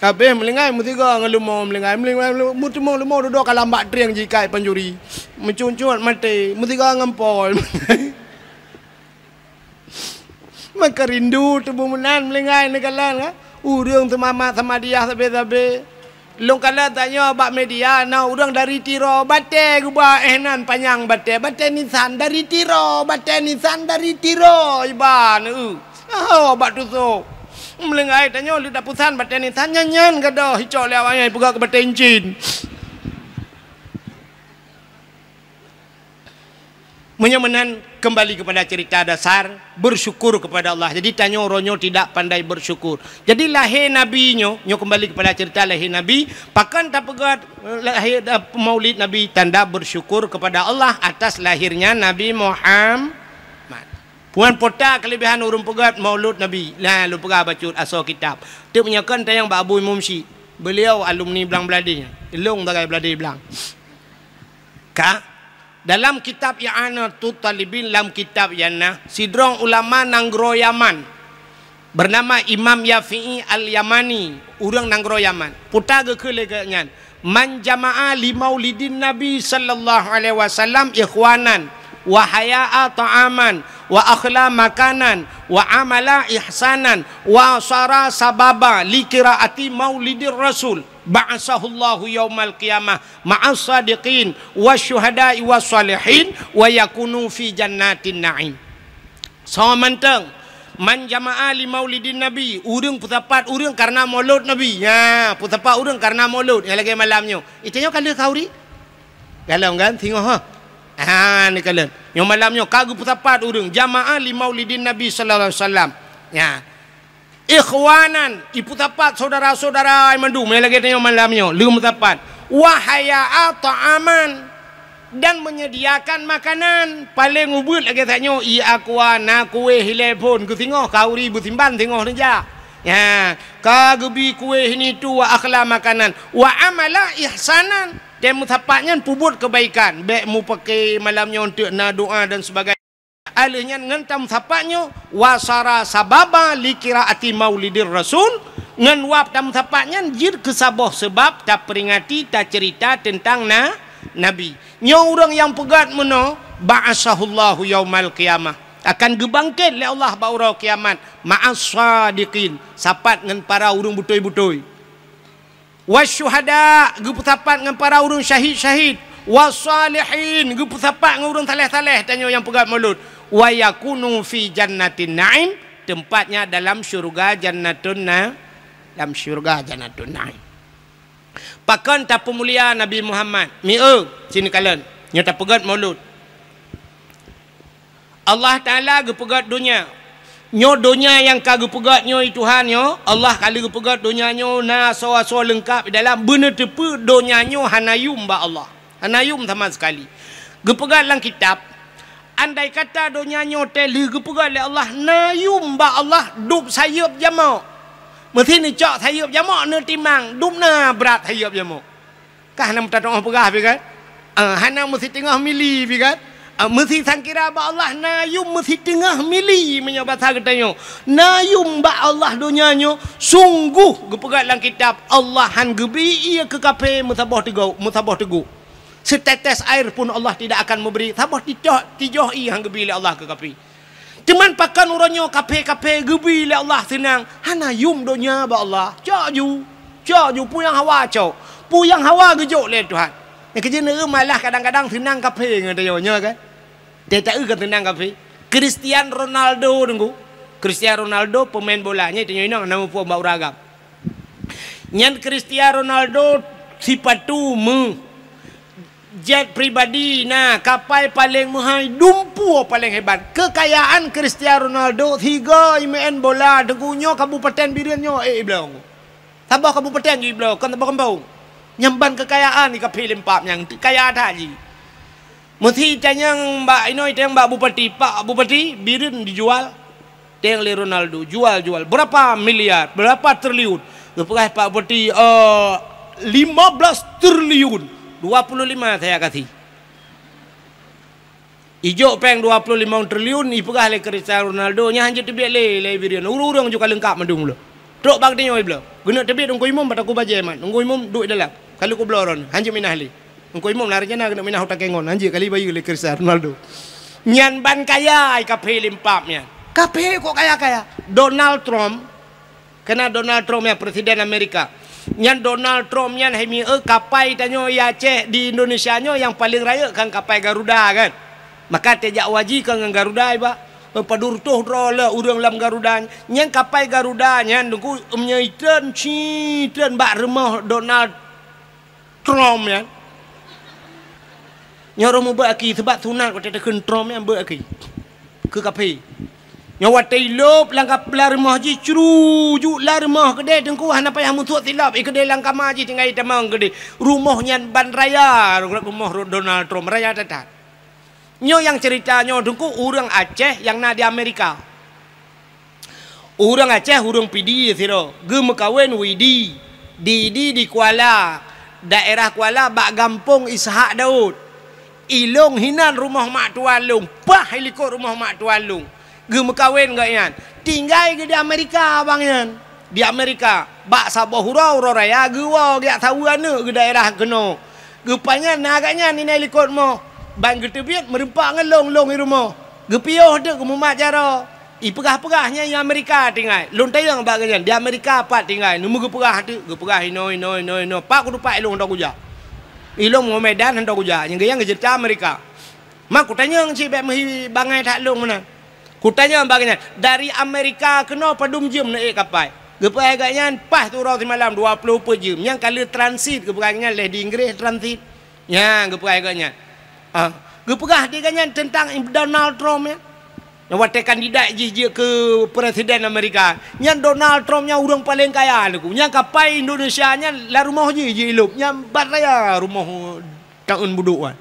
Habéh meulinggai meusigoe ngon leumo meulinggai, meulinggai, meulinggai, meuteumé leumo dudoe ka lam bak trieng jikai pancuri. Meucuncut maté, meusigoe ngon pol. Maka rindu tuboh meunan meulinggai neukalon, kan? Ureuëng seumamat sama dia sabe-sabe. Lôn kalon tanyoe bak media na ureuëng dari Tiro, batée geuba éh nan panyang batée, batée nisan dari Tiro, batée nisan dari Tiro, iban, eu. Aho bak tusoe. Meulinggai tanyoe leuda pusan batée nisan nyan-nyan gadoh icok lé awaknyan ipeugah keu batée incin. Meunyoe meunan, kembali kepada cerita dasar, bersyukur kepada Allah. Jadi, tanyoe uroe nyoe tidak pandai bersyukur. Jadi, lahé Nabi nyoe, nyoe kembali kepada cerita lahé Nabi, pakon tapeugét, eh, lahé, eh, maulid Nabi, tanda bersyukur kepada Allah atas lahirnya Nabi Muhammad. Puan pota kelebihan ureuëng peugét maulud Nabi. Nah, lôn peugah bacut asoe kitab. Teuk meunyoe kon tanyong bak Abu Imum Syik. Beliau alumni Blang Blahdeh. Lôn sagai Blahdeh Blang. Ka, dalam kitab I'anatut Talibin, lam kitab nyan na, sidroe ulama nanggroe Yaman, bernama Imam Yafi'i Al-Yamani, ureuëng nanggroe Yaman. Pota geukheun lé geuh nyan, "Man jama'a li maulidin Nabi sallallahu alaihi wasallam ikhwanan, wa haya'a ta'aman, wa akhla makanan, wa amala ihsanan, wa sara sababa li qiraati maulidir Rasul, ba'asahullahu yaumal qiyamah." Ma'as sadiqin, wasyuhada'i wassalihin, wa yakunu fi jannatin na'im. Soe mantong, man jama'a li maulidin Nabi, ureuëng peusapat ureuëng karena maulud Nabi. Nya, peusapat ureuëng karena maulud, nyang lagée malam nyoe. Itanyoe ka lheueh khauri? Galom kan, singoh ha. Ha, ni kalon. Nyoe malam nyoe ka geupeusapat ureuëng jama'a li maulidin Nabi sallallahu alaihi wasallam. Nya. Ikhwanan, ipeusapat syedara-syedara mandum, nyang lagée tanyoe malam nyoe, lheueh meusapat. Wa haya'a ta'aman, dan menyediakan makanan. Paleng ubeuet lagée tanyoe, i akwa na kueh ilée phon keu singoh, khauri beusimban singoh neujak. Nya, ka geubi kueh ini tu wa akhla makanan. Wa amala ihsanan, dan meusapat nyan peubuet kebaikan. Bék mupake malam nyoe untuk na doa dan sebagainya. Aleuh nyan ngon tameusapat nyoe, wa sara sababa li qiraati maulidir rasul, ngon wab tameusapat nyan jeuet keu saboh seubab taperingati, taceurita teuntang na-, Nabi. Nyoe ureuëng nyang peugét meunoe, ba'asahullahu yaumal qiyamah, akan geubangket lé Allah bak uroe kiamat, ma'as sadiqin, sapat ngon para ureuëng beutôi-beutôi. Wasyuhada, geupeusapat ngon para ureuëng syahid-syahid. Wassalihin, geupeusapat ngon ureuëng saleh-saleh, tanyoe nyang peugét maulud. Wa yakunu fi jannatin na'im, tempatnya dalam syurga Jannatun Na-, dalam syurga Jannatun Na'im. Pakon tapeumulia Nabi Muhammad? Mieu, sini kalon. Nyoe tapeugét maulud. Allah Taala geupeugét donya. Nyoe donya nyang ka geupeugét nyoe, i Tuhan nyoe, Allah ka lheueh geupeugét donya nyoe na asoe-asoe leungkab di dalam, beuneuteupeue donya nyoe hana yum bak Allah. Hana yum sama sekali. Geupeugét lam kitab, andai kata donya nyoe teuh lheueh geupeugét lé Allah, na yum bak Allah dub sayeuep jamok. Meusi neucok sayeuep jamok neutimang, dub na brat sayeuep jamok. Ka hana meutatong peugah pih kan? Ah, hana meusiteungoh mili pih kan? Ah, meusi sangkira bak Allah na yum meusiteungoh mili meunyoe basa geutanyoe. Na yum bak Allah donya nyoe, sungguh geupeugah lam kitab, Allah han geubri ié keu kafé meusaboh teugok, meusaboh teugok. Setetes air pun Allah tidak akan memberi, saboh tijoh, tijoh ié han geubri lé Allah keu kafé. Teuma pakon uroe nyoe kaphé-kaphé geubri lé Allah seunang, hana yum donya bak Allah. Cok ju, cok ju, peue nyang hawa cok. Peue nyang hawa geujok lé Tuhan. Nyang keujeuet neueu malah kadang-kadang seunang kaphé ngon tanyoe nyoe kan. Teuta-eu kan seunang kaphé. Cristiano Ronaldo nunggu. Cristiano Ronaldo pemain bola nyoe tanyoe inong nama pun bak uragam. Nyan Cristiano Ronaldo sipatu meu, jet pribadi na, kapai paleng meuhai, dumpeue paleng hebat. Keukayaan Cristiano Ronaldo sigoe imeu'en bola teungoh nyoe kabupaten Bireuen nyoe, eh, ibloe. Saboh kabupaten ju ibloe, kon saboh gampông. Nyang ban keukayaan di kaphé limpab nyang kaya that jih. Meusi tanyong bak inoe, tanyong bak bupati, "Pak Bupati, Bireuen dijual." Teng lé Ronaldo, jual, jual. Berapa miliar? Berapa triliun? Geupeugah Pak Bupati, "Eh, lima belas triliun." "Dua puluh lima saya kasih." Ijok péng dua puluh lima triliun, ipeugah lé Cristiano Ronaldo, nyan hanjeuet teubiet lé, lé Bireuen. Ureueng-ureueng ju ka leungkap mandum lom. Trok bak geutanyoe ibloe. Geuneuk teubiet Teungku Imum, bak Teungku Bajée mat. Teungku Imum duek dalam. Ka lheueh kubloe droeneuh, hanjeuet minah lé. Teungku Imum na rencana keuneuk minah u Takengon, hanjeuet kali bayeue lé Cristiano Ronaldo. Nyan ban kaya i kaphé limpab nyan. Kaphé kok kaya-kaya? Donald Trump, keunan Donald Trump nyan presiden Amerika. Nyan Donald Trump nyan hai mieu kapai tanyoe i Aceh di Indonesia nyoe nyang paleng rayeuk kan kapai Garuda kan. Maka teuh jak haji kan ngon Garuda iba. Padub reutôh droe le ureueng lam Garuda. Nyan kapai Garuda nyan Teungku meunyoe itreun, ci treun bak rumoh Donald Trump nyan. Nyoe ureueng mubeuet aki, seubab sunat watée takheun Trump nyan beuet aki. Keu kaphé. Nyoe watée ilop lam kap-, lam rumoh jih, crujuk lam rumoh keudeh Teungku, hana payah musôk silop, i keudeh lam kama jih tinggai itamong keudeh. Rumoh nyan ban raya, rumoh Donald Trump, raya that-that. Nyoe nyang cerita nyoe Teungku, ureueng Aceh nyang na di Amerika. Ureueng Aceh, ureueng Pidie sidroe, geumeukawen u Idi, di Idi di Kuala, daerah Kuala bak gampông Ishak Daud. Ilong hinan rumoh mak tuan lôn, paih likot rumoh mak tuan lôn. Geumeukawen gobnyan. Tinggai geuh di Amerika abang nyan. Di Amerika, bak saboh uroe, uroe raya geuwoe geujak saweue aneuk geuh daerah keunoe. Geupanyang na gobnyan inan likot rumoh. Ban geuteubiet meureumpok ngon lôn, lôn i rumoh. Geupiôh teuk geumumat jaroe. Ipeugah-peugah nyan i Amerika tinggai. Lôn tanyong bak gobnyan, "Di Amerika pat tinggai?" Neumeu geupeugah teuk, geupeugah inoe, inoe, inoe, inoe. Pat kuteumpat ilong hana kujak. Ilong ngon Medan hana kujak. Nyang geuh nyang geuceurita Amerika. Ma kutanyong cit bék meuhi bangai that lôn meunan. Kutanyong bak gobnyan, "Dari Amerika keunoe padum jeuem neuék kapai?" Geupeugah gobnyan, "Paih siuroe simalam dua ploh peuet jeuem." Nyang ka lheueh transit, geupeugah gobnyan, lheueh di Inggréh transit. Nyan geupeugah gobnyan. Ah, geupeugah di gobnyan teuntang Donald Trump nyan. Nyang watée kandidat jih jeuet keu presiden Amerika. Nyan Donald Trump nyan ureueng paleng kaya Teungku. Nyan kapai Indonesia nyan lam rumoh jih jiilop. Nyan ban raya rumoh taun budok nyan.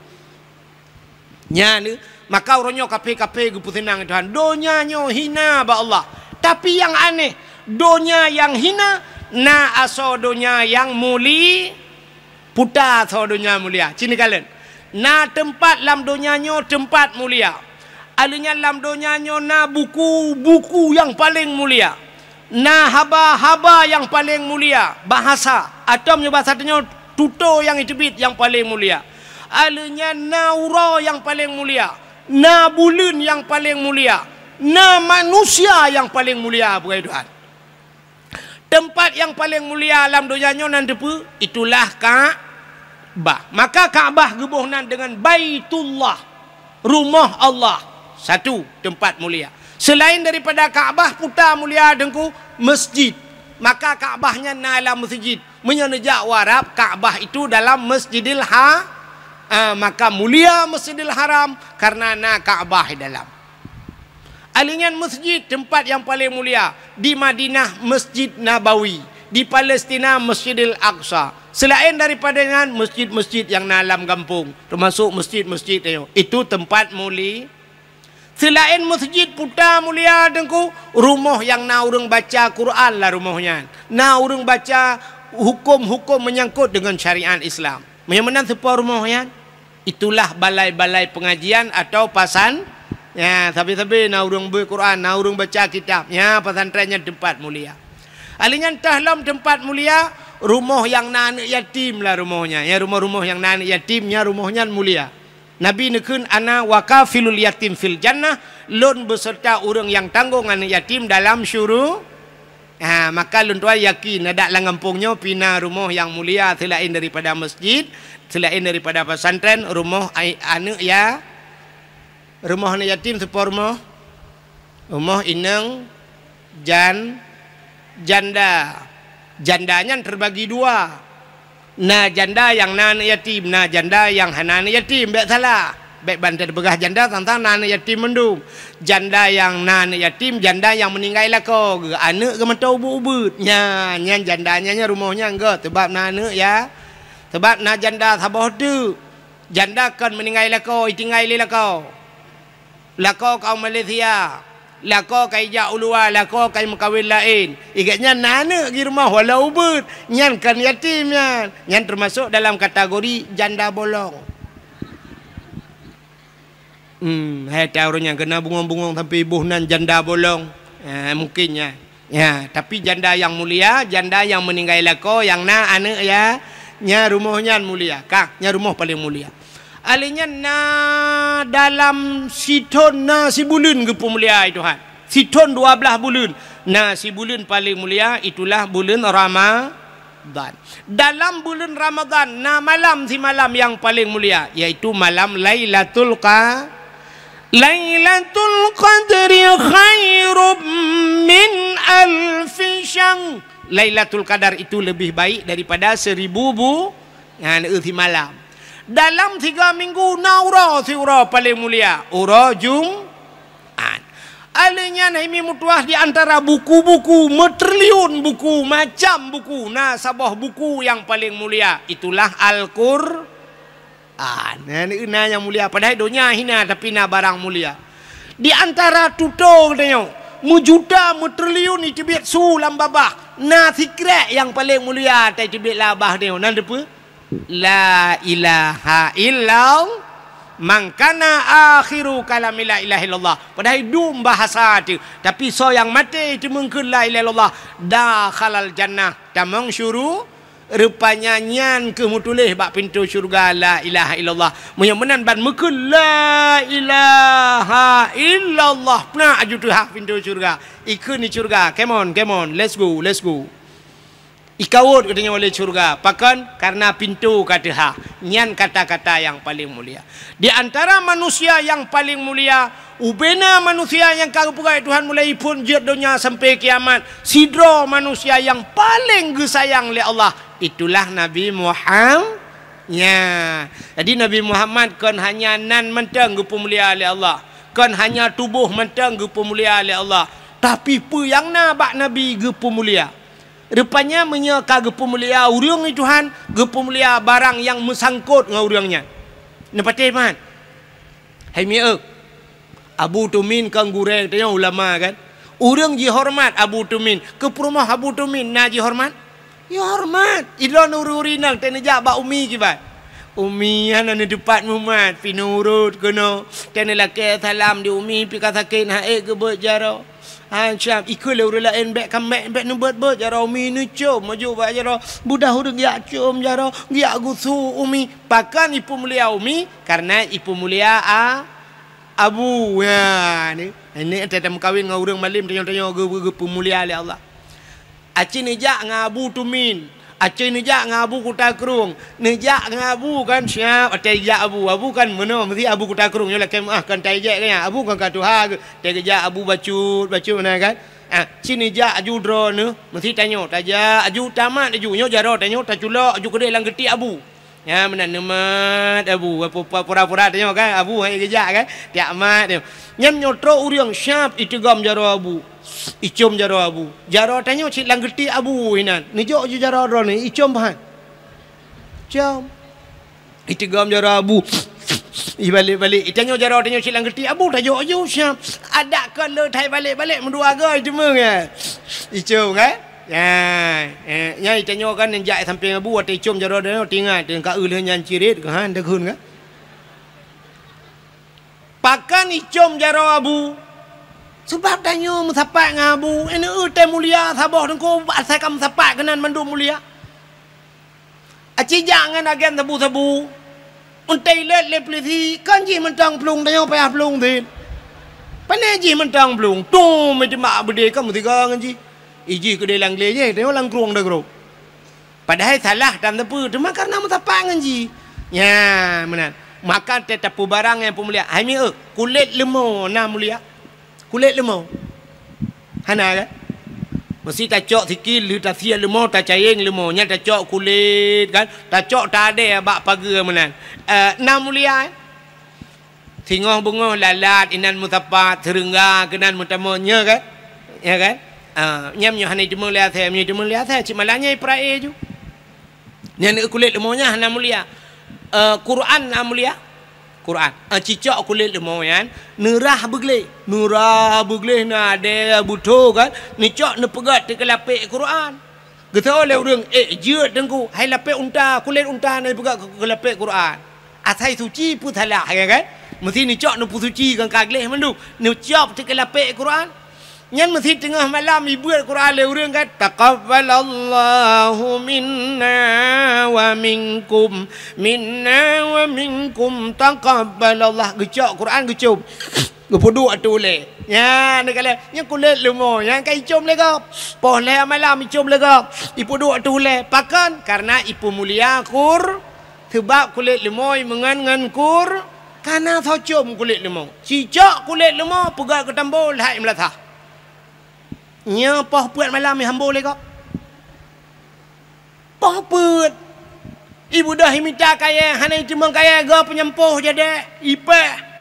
Nyan, maka uroe nyoe kaphé-kaphé geupeuseunang Tuhan. Donya nyoe hina bak Allah. Tapi nyang aneh, donya nyang hina na asoe donya nyang muli-, puta asoe donya mulia. Ci neukalon. Na teumpat lam donya nyoe teumpat mulia. Alheuh nyan lam donya nyoe na buku-buku nyang paleng mulia. Na haba-haba nyang paleng mulia, bahasa, atau meunyoe bahasa tanyoe tutoe nyang iteubiet nyang paleng mulia. Alheuh nyan na uroe nyang paleng mulia, na buleuen nyang paleng mulia, na manusia nyang paleng mulia, peugah Tuhan. Teumpat nyang paleng mulia lam donya nyoe nan teupeue? Itulah Ka'bah. Maka Ka'bah geuboh nan deungon Baitullah, rumoh Allah. Satu, teumpat mulia. Selain daripada Ka'bah, puta mulia Teungku, masjid. Maka Ka'bah nyan na lam masjid. Meunyoe neujak u Arab, Ka'bah itu dalam Masjidil Ha-, ah, maka mulia Masjidil Haram karena na Ka'bah di dalam. Alheuh nyan masjid teumpat nyang paleng mulia, di Madinah Masjid Nabawi, di Palestina Masjidil Aqsa. Selaén daripada nyan, masjid-masjid nyang na lam gampông, teumasok masjid-masjid nyoe, itu teumpat muli-, Seulaén meuseujid puta mulia Teungku, rumoh nyang na ureuëng baca Quran lam rumoh nyan. Na ureuëng baca huköm-huköm meunyangkot deungon syariat Islam. Meunyoe meunan soe po rumoh nyan, itulah balai-balai pengajian atau pasan-, ya, sabe-sabe na ureuëng beuet Quran, na ureuëng baca kitab. Ya, pesantren nyan teumpat mulia. Alheuh nyan teuh lom teumpat mulia, rumoh nyang na aneuëk yatim lam rumoh nyan. Ya, rumoh-rumoh nyang na aneuëk yatim, nyan rumoh nyan mulia. Nabi neukheun, "Ana wa kafilul yatim fil jannah," lôn beuseurta ureuëng nyang tanggong aneuëk yatim dalam syuru-, ha, maka lôn tuan yakin, adak lam gampông nyoe pih na rumoh nyang mulia seulaén daripada masjid, seulaén daripada pesantren, rumoh ai-, aneuëk ya-, rumoh aneuëk yatim sipo rumoh? Rumoh inong jan-, janda. Janda nyan teubagi dua. Na janda nyang na aneuëk yatim, na janda nyang hana aneuëk yatim, bék salah. Bék ban tapeugah janda sang-sang na aneuëk yatim mandum. Janda nyang na aneuëk yatim, janda nyang meuninggai lakoe geuh, aneuëk geuh mantong ubeuet-ubeuet. Nyan, nyan janda nyan, nyan rumoh nyan gét, sabab na aneuëk ya-, sabab na janda saboh teuk. Janda kon meuninggai lakoe, itinggai lé lakoe. Lakoe ka u Malaysia, lakoe ka ijak u luwa, lakoe ka imeukawen laén. Igét nyan na aneuëk di rumoh walau ubeuet, nyan kon yatim nyan. Nyan teumasok dalam kategori janda bolong. Hmm, hai ta ureuëng nyang keuneuk bungong-bungong sampoe boh nan janda bolong. Ha, mungkin nyan. Ya, tapi janda nyang mulia, janda nyang meuninggai lakoe, nyang na aneuëk ya-, nyan rumoh nyan mulia. Ka, nyan rumoh paleng mulia. Alèh nyan na dalam sithon na sibuleuen geupeumulia lé Tuhan. Sithon dua blaih buleuen. Na sibuleuen paleng mulia, itulah buleuen Ramadan. Dalam buleuen Ramadan na malam simalam nyang paleng mulia, yaitu malam Lailatul Qa-, Lailatul Qadri khairum min alfi syahr. Lailatul Qadar itu lebih baik daripada seribu bu-, nyan, eh, simalam. Dalam tiga minggu na uroe siuroe paleng mulia, uroe Jum-, An. Alèh nyan hai mi meutuah di antara buku-buku, meutriliun buku, macam buku, na saboh buku nyang paleng mulia, itulah Al-Qur'an. Nyan na nyang mulia, padahai donya hina tapi na barang mulia. Di antara tutoe geutanyoe, meujuta, meutriliun iteubiet su lam babah, na sikrek nyang paleng mulia tai teubiet lam babah tanyoe, na teupeue? La ilaha illallah. Man kana akhiru kalami la ilaha illallah. Padahai dum bahasa teuh. Tapi soe nyang maté teumeung kheun la ilaha illallah, dakhalal jannah, tamong syuru-, rupanya nyan keuh meutuléh bak pintoe syeuruga la ilaha illallah. Meunyoe meunan ban meukheun la ilaha illallah, peunak aju teuhah pintoe syeuruga. Ikheun di syeuruga, "Come on, come on, let's go, let's go." Ikawot geutanyoe lé syeuruga. Pakon? Karena pintoe ka teuhah. Nyan kata-kata nyang paleng mulia. Di antara manusia nyang paleng mulia, ubena manusia nyang ka geupeugah lé Tuhan mulai phon jeuet donya sampai kiamat, sidroe manusia nyang paleng geusayang lé Allah, itulah Nabi Muham-, nya. Jadi, Nabi Muhammad kon hanya nan mantong geupeumulia lé Allah, kon hanya tuboh mantong geupeumulia lé Allah, tapi peue nyang na bak Nabi geupeumulia. Rupanya meunyoe ka geupeumulia ureuëng lé Tuhan, geupeumulia barang nyang meusangkot ngon ureuëng nyan. Neupatéh mat? Hai mieu, Abu Tumin kan gurée tanyoe ulama kan? Ureuëng jihoreumat Abu Tumin. Keu peurumoh Abu Tumin na jihoreumat? Jihoreumat. Idroe ureuëng-ureuëng inong teuneujak bak umi kiban. Umi hana neuteupat mumat, pih neurot keunoe. Teuneulakée salam di umi pih ka sakét, han ék geubeuet jaroe. Han siab, ikheun lé ureuëng laén, "Bék kamék, bék neubeuet-beuet jaroe umi." Neucom aju bak jaroe, budah ureuëng geujak com jaroe, geujak geusu umi. Pakon ipeumulia umi? Karena ipeumulia a-, abu. Ya, ni. Ini teuh tameukawen ngon ureuëng malem tanyoe-tanyoe geu-, geu-, geupeumulia lé Allah. Aci neujak ngon Abu Tumin. Aci neujak ngon Abu Kuta Krueng. Neujak ngon Abu kan siab, watée jak Abu. Abu kan meunoe, meusti Abu Kuta Krueng nyoe lakée meuáh kan tajak kan nyan. Abu kan ka tuha geuh. Watée geujak Abu bacut, bacut meunan kan. Ah, ci neujak aju droeneuh, meusti tanyoe, tajak aju tamat aju. Nyoe jaroe tanyoe taculok aju keudeh lam geuti Abu. Nyan meunan neumat Abu, pura-pura tanyoe kan, Abu han geujak kan, tiak mat nyoe. Nyan nyoe trok ureuëng siab iteugom jaroe Abu. Icom jaroe Abu. Jaroe tanyoe cit lam geuti Abu inan. Neujok ju jaroe droeneuh, icom pahan. Com. Iteugom jaroe Abu. Ibalek-balek. Itanyoe jaroe tanyoe cit lam geuti Abu, tajok ju siab. Adak kon le thai balek-balek meudua goe iteumeueng ya. Icom kan? Ya, eh, nyan itanyoe kan neujak sampéng Abu, watée icom jaroe droeneuh, teuingat, teuingat ka eu lheueh nyan cirit, ha, deukheun kan? Pakon icom jaroe Abu? Sabab tanyoe meusapat ngon Abu, ineuk teuh mulia saboh teungku, asai ka meusapat keunan mandum mulia. Aci jak ngon agen sabu-sabu. Untée ilét lé pulisi, kan jih mantong plueng, tanyoe payah plueng cit. Pane jih mantong plueng, tum, meuteumé beudé kan meusigoe ngon jih. Ijih keudéh lam glé jih, tanyoe lam krueng deuh grob. Padahai salah tan teupeu, teuma kareuna meusapat ngon jih. Nyan meunan. Maka teuh tapeubarang nyang peumulia. Hai mi, eh, kulét leumo na mulia? Kulét leumo? Hana kan? Meusti tacok sikit, lheueh tasiek leumo, tacayeng leumo. Nyan tacok kulét kan, tacok tadée bak pageue meunan. Eh, na mulia, eh? Singoh beungoh lalat inan meusapat, seureungga keunan meutamong, nya kan? Ya kan? Ah, nyan meunyoe hana jiteumeung lé asèe, meunyoe jiteumeung lé asèe, cit malam nyan ipeurae ju. Nyan kulét leumo nyan hana mulia. Eh, Quran na mulia? Quran. Eh, cicok kulét leumo nyan, neurah beugleh. Neurah beugleh na adèe beutôi kan? Neucok neupeugöt teuh keu lapék Quran. Geutanyong lé ureueng, "Eh, jeuet Teungku, hai lapék unta, kulét unta na ipeugöt keu, keu lapék Quran." Asai suci peue salah, ya kan? Meusti neucok neupeusuci ngon ka gleh mandum. Neucok teuh keu lapék Quran. Nyan meusti teungoh malam ibeuet Quran lé ureueng kan, "Taqabbalallahu minna wa minkum, minna wa minkum, taqabbalallah." Geucok Quran geucom. Geupeuduek ateueh ulèe. Nyan, neukalon, nyan kulét leumo, nyan ka icom lé gob. Poh lhèe malam icom lé gob. Ipeuduek ateueh ulèe. Pakon? Kareuna ipeumulia Qur-, seubab kulét leumo imeungon ngon Qur-, ka na soe com kulét leumo. Cicok kulét leumo peugöt keu tambo lhèe meulasah. Nyoe poh peuet malam ihambô lé gob. Poh peuet. Ibeudôh imita kayèe, hana iteumeung kayèe, gob peunyampôh jadèe, ipèh.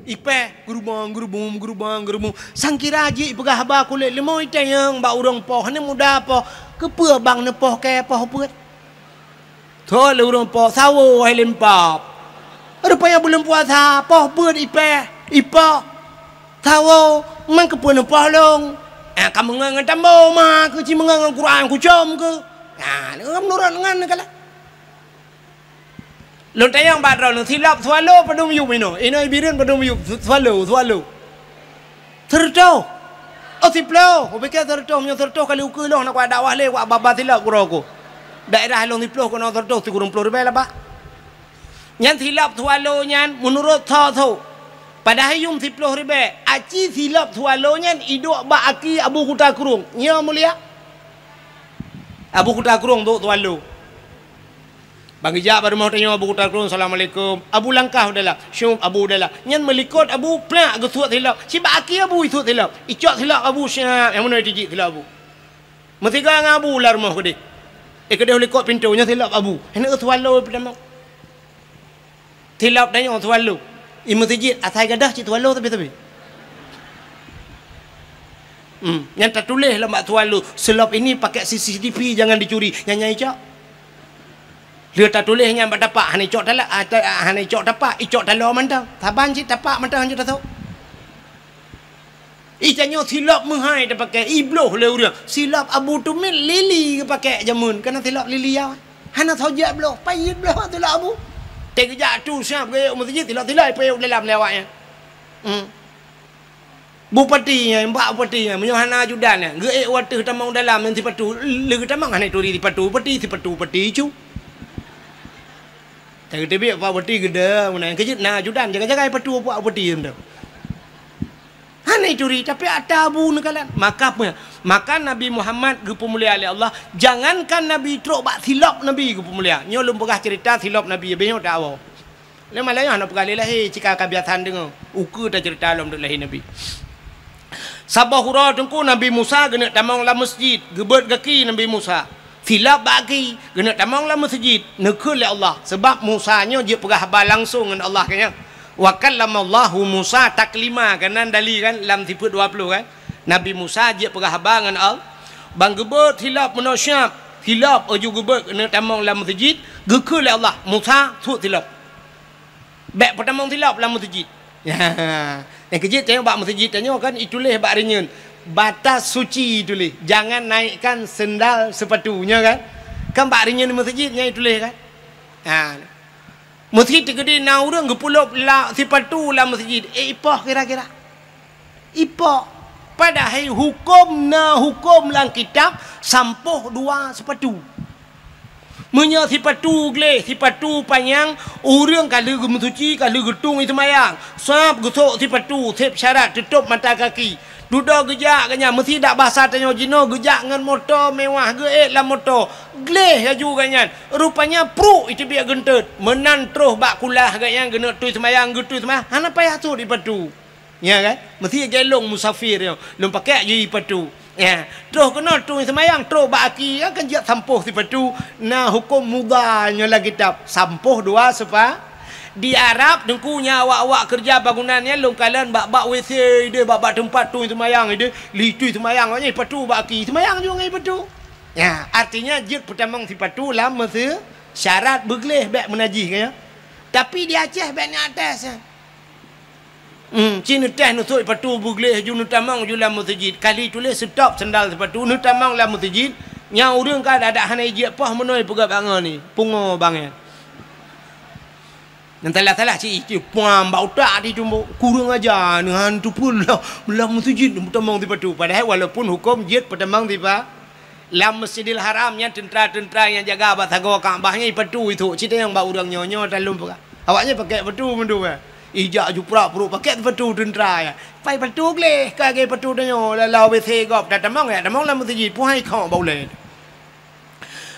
Ipèh, geurubong, geurubong, geurubong, geurubong. Sangkira jih ipeugah haba kulét leumo itanyong bak ureueng poh, hana muda poh. Keupeue bang neupoh kayèe poh peuet? Thôn lé ureueng po, sawo hai lempap. Rupanya buleuen puasa, poh peuet ipèh, ipoh. Sawo, man keupeue neupoh lôn? Ah, ka meungon ngon tambo ma, keu ci meungon ngon Quran kucom keu. Ah, meunurot ngon neukalon. Lôn tanyong bak droeneuh, silop swallow padum yup inoe? Inoe Bireuen padum yup, swallow, swallow. Seureutôh. Oh, siplôh. Kupike seureutôh, meunyoe seureutôh kali ukeue lôn hana kuat dakwah lé, kuat babah silop keudroe ku. Daerah lôn siplôh keunoe seureutôh sikureueng plôh ribèe lah, bah. Nyan silop swallow nyan meunurot tho-tho. Padahai yuem siplôh ribèe, aci silop swallow nyan iduek bak aki Abu Kuta Krueng. Nyo mulia. Abu Kuta Krueng duek swallow. Ban geujak bak rumoh tanyoe Abu Kuta Krueng, "Assalamualaikum." Abu langkah u dalam. Syup, Abu u dalam. Nyan meulikot Abu, plak geusuet silop. Sibak aki Abu isuet silop. Icok silop Abu, syap. Nyang meunoe tijik silop Abu. Meusigoe ngon Abu lam rumoh keudeh. Eh, keudeh u likot pintoe, nyoe silop Abu. Hana swallow peutamong. Silop tanyoe swallow. I meuseujid, asai gadôh cit swallow tapi-tapi. Hmm, nyan tatuléh lam bak swallow, "Silop ini pakai C C T V, jangan dicuri." Nyan, nyan icok. Lheueh tatuléh nyan bak tapak, hana icok tala-, ah, ta-, ah, hana icok tapak, icok taloe mantong. Saban cit tapak mantong hanjeuet tasôk. Ih, tanyoe silop meuhai tapakèe, ibloh lé ureueng. Silop Abu Tumit lili geupakèe jameun, kana silop lili yau. Hana soe jak bloh, payet bloh silop Abu. Teugeujak tu siap geuék u meuseujid, silop-silop ipayet u dalam lé awaknyan. Hmm. Bupati nyan, bak bupati nyan, meunyoe hana ajudan nyan, geuék u ateueh tamong dalam nyan sipatu, lé geutamong hana ituri sipatu bupati, sipatu bupati cu. Teugeuteubiet bak bupati geude, meunan keujeuet na ajudan, jaga-jaga ipatu bak bupati nyan. Hana ituri, tapi ata Abu neukalon. Maka peue? Maka Nabi Muhammad geupeumulia lé Allah. Jangankan Nabi, trok bak silop Nabi geupeumulia. Nyoe lôn peugah cerita silop Nabi, habéh nyoe tawoe. Lé malam nyoe hana peugah lé lahé, cit ka kabiasaan deungoe. Ukeue tacerita lom deuek lahé Nabi. Saboh uroe Teungku Nabi Musa geuneuk tamong lam meuseujid, geubeuet gaki Nabi Musa. Silop bak aki, geuneuk tamong lam meuseujid, neukheun lé Allah. Sabab Musa nyoe jeuet peugah haba langsong ngon Allah, kan nyan. "Wa kallamallahu Musa taklima," kan nan dali kan lam sifeuet dua ploh kan. Nabi Musa jeuet peugah haba ngon Allah. Ban geubeuet silop meunoe siap, silop laju geubeuet geuneuk tamong lam meuseujid, geukheun lé Allah, "Musa, suet silop." Bèk peutamong silop lam meuseujid. Nyang keujeuet tanyoe bak meuseujid tanyoe kan ituléh bak reunyeun, "Batas suci" ituléh, "Jangan naikkan sendal sepatu," nyoe kan? Kan bak reunyeun meuseujid nyan ituléh kan? Ha. Meuseujid teukeudi na ureueng geupeulop la-, sipatu lam meuseujid, eh, ipoh kira-kira. Ipoh. Padahai huköm na huköm lam kitab sampôh dua sipatu. Meunyoe sipatu gleh, sipatu panyang, ureuëng ka lheueh geumeusuci, ka lheueh geutueng seumayang, sab geusok sipatu, seb syarat teutôb mata kaki. Dudoe geujak geuh nyan, meusidak basa tanyoe jinoe, geujak ngon moto mewah, geuék lam moto. Gleh laju geuh nyan, rupanya pruek iteubiet geunteut. Meunan troh bak kulah geuh nyan, geuneuk tui seumayang, geutui seumayang, hana payah sot sipatu. Ya kan? Meusti gelong musafir nyoe, lôn pakai jih sipatu. Ya, troh keunoe tui seumayang, troh bak aki, ya kan, jeuet sampôh sipatu, na huköm mudha nyoe lam kitab, sampôh dua sepa-. Di Arab, Teungku, nyan awak-awak keureuja bangunan nyan lôn kalon bak-bak W C ideh, bak-bak teumpat tui seumayang ideh, li tui seumayang, awak nyan sipatu bak aki, seumayang juga ngon sipatu. Ya, artinya jeuet peutamong sipatu lam meuse-, syarat beugleh bék meunajih, kan, ya. Tapi di Aceh bék nyan atas, ya. Hmm, ci neuteh neusok sipatu beugleh ju neutamong ju lam meuseujid. Kali tuléh stop sandal sipatu neutamong lam meuseujid. Nyang ureuëng ka adak hana ijak poh meunoe peugah bangon ni. Pungo bangai. Nyang salah-salah ci, ci puang bak utak di tumbok. Kurang aja neuhan tu pun lah lam meuseujid neutamong sipatu. Padahai walaupun huköm jeuet peutamong sipa-, Lam Masjidil Haram nyan teuntra-teuntra nyang jaga bak sagoe Ka'bah nyan ipatu ithok, ci tanyong bak ureuëng nyoe, nyoe talom peugah. Awak nyan pakai patu meudua. Ijak juprak pruek pakai patu teuntra nyan. Pai patu gleh ka lagée patu tanyoe, lam W C gob tatamong, ya tamong lam meuseujid, puhai khok bak ulée.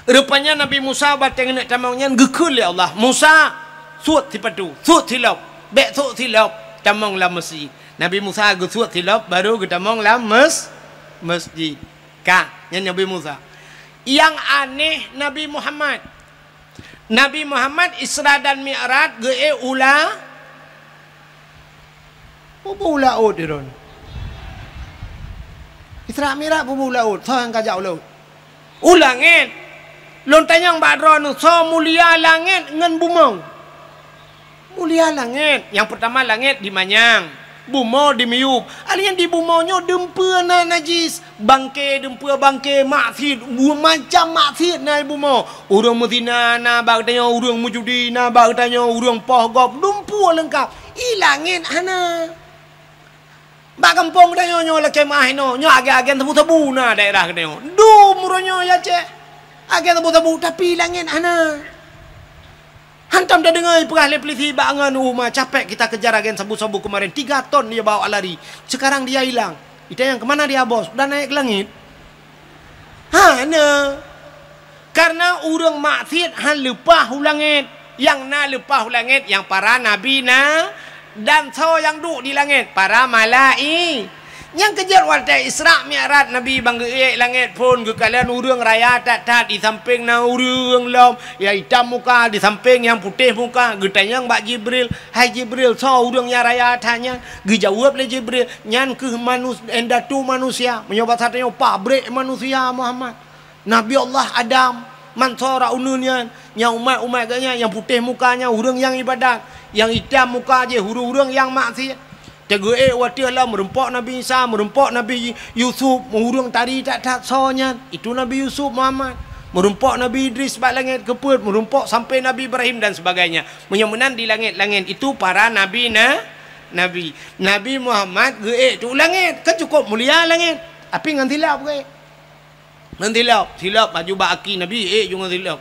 Rupanya Nabi Musa watée geuneuk tamong nyan geukheun lé Allah, "Musa, suet sipatu, suet silop, bék sok silop, tamong lam meuseujid." Nabi Musa geusuet silop, baru geutamong lam mes-, meuseujid. Ka, nyan Nabi Musa. Nyang aneh Nabi Muhammad. Nabi Muhammad Isra dan Mi'raj geuék u la-, peue u laôt droen. Isra Mi'raj peue u laôt, soe nyang ka jak u laôt? U langét. Lôn tanyong bak droeneuh, soe mulia langét ngon bumoe? Mulia langét. Nyang peurtama langét dimanyang, bumoe dimiyueb. Artinya di bumoe nyoe dumpeue na najis, bangke, dumpeue bangke, maksiet, macam maksiet na di bumoe. Ureuëng meuzina na bak geutanyoe, ureuëng meujudi na bak geutanyoe, ureuëng poh gob, dumpeue leungkap. I langét hana. Bak gampông geutanyoe nyoe lakée meuah inoe, nyoe agen-agen sabu-sabu na daerah geutanyoe. Dum uroe nyoe ya cék. Agen sabu-sabu, tapi langét hana. Hantom tadeungoe peugah lé peulisi bak ngon uma, "Capek kita kejar agen sabu-sabu kemarin, tiga ton dia bawa lari. Sekarang dia hilang." Itanyong, "Kemana dia, Bos?" "Udah naik ke langit." Hana. Karena ureuëng maksiet han leupah u langét. Nyang na leupah u langét nyang para nabi na, dan soe nyang duek di langét, para malai-, nyang keujeuet watée Isra Mi'raj Nabi ban geuék langét phon geukalon ureuëng raya that-that, di sampéng na ureuëng lom, nyang itam muka, di sampéng nyang putéh muka, geutanyong bak Jibril, "Hai Jibril, soe ureuëng nyang raya that nyan?" Geujaweueb lé Jibril, "Nyan kheueh manus-, indatu manusia, meunyoe basa tanyoe pabrék manusia Muhammad." Nabi Allah Adam, mansoe ra uneuen nyan, nyang umat-umat geuh nyan, nyang putéh muka nyan ureuëng nyang ibadat, nyang itam muka jih ureuëng-ureuëng nyang maksiet. Teugeuék watée lom meurumpok Nabi Isa, meurumpok Nabi Yusuf, ureuëng tari that-that soe nyan, itu Nabi Yusuf Muhammad. Meurumpok Nabi Idris bak langét keupeuet, meurumpok sampai Nabi Ibrahim dan sebagainya. Meunyoe meunan di langét-langét itu para nabi na, nabi. Nabi Muhammad geuék tu langét, kan cukup mulia langét. Tapi ngon silop geuék. Ngon silop, silop laju bak aki Nabi, ék ju ngon silop.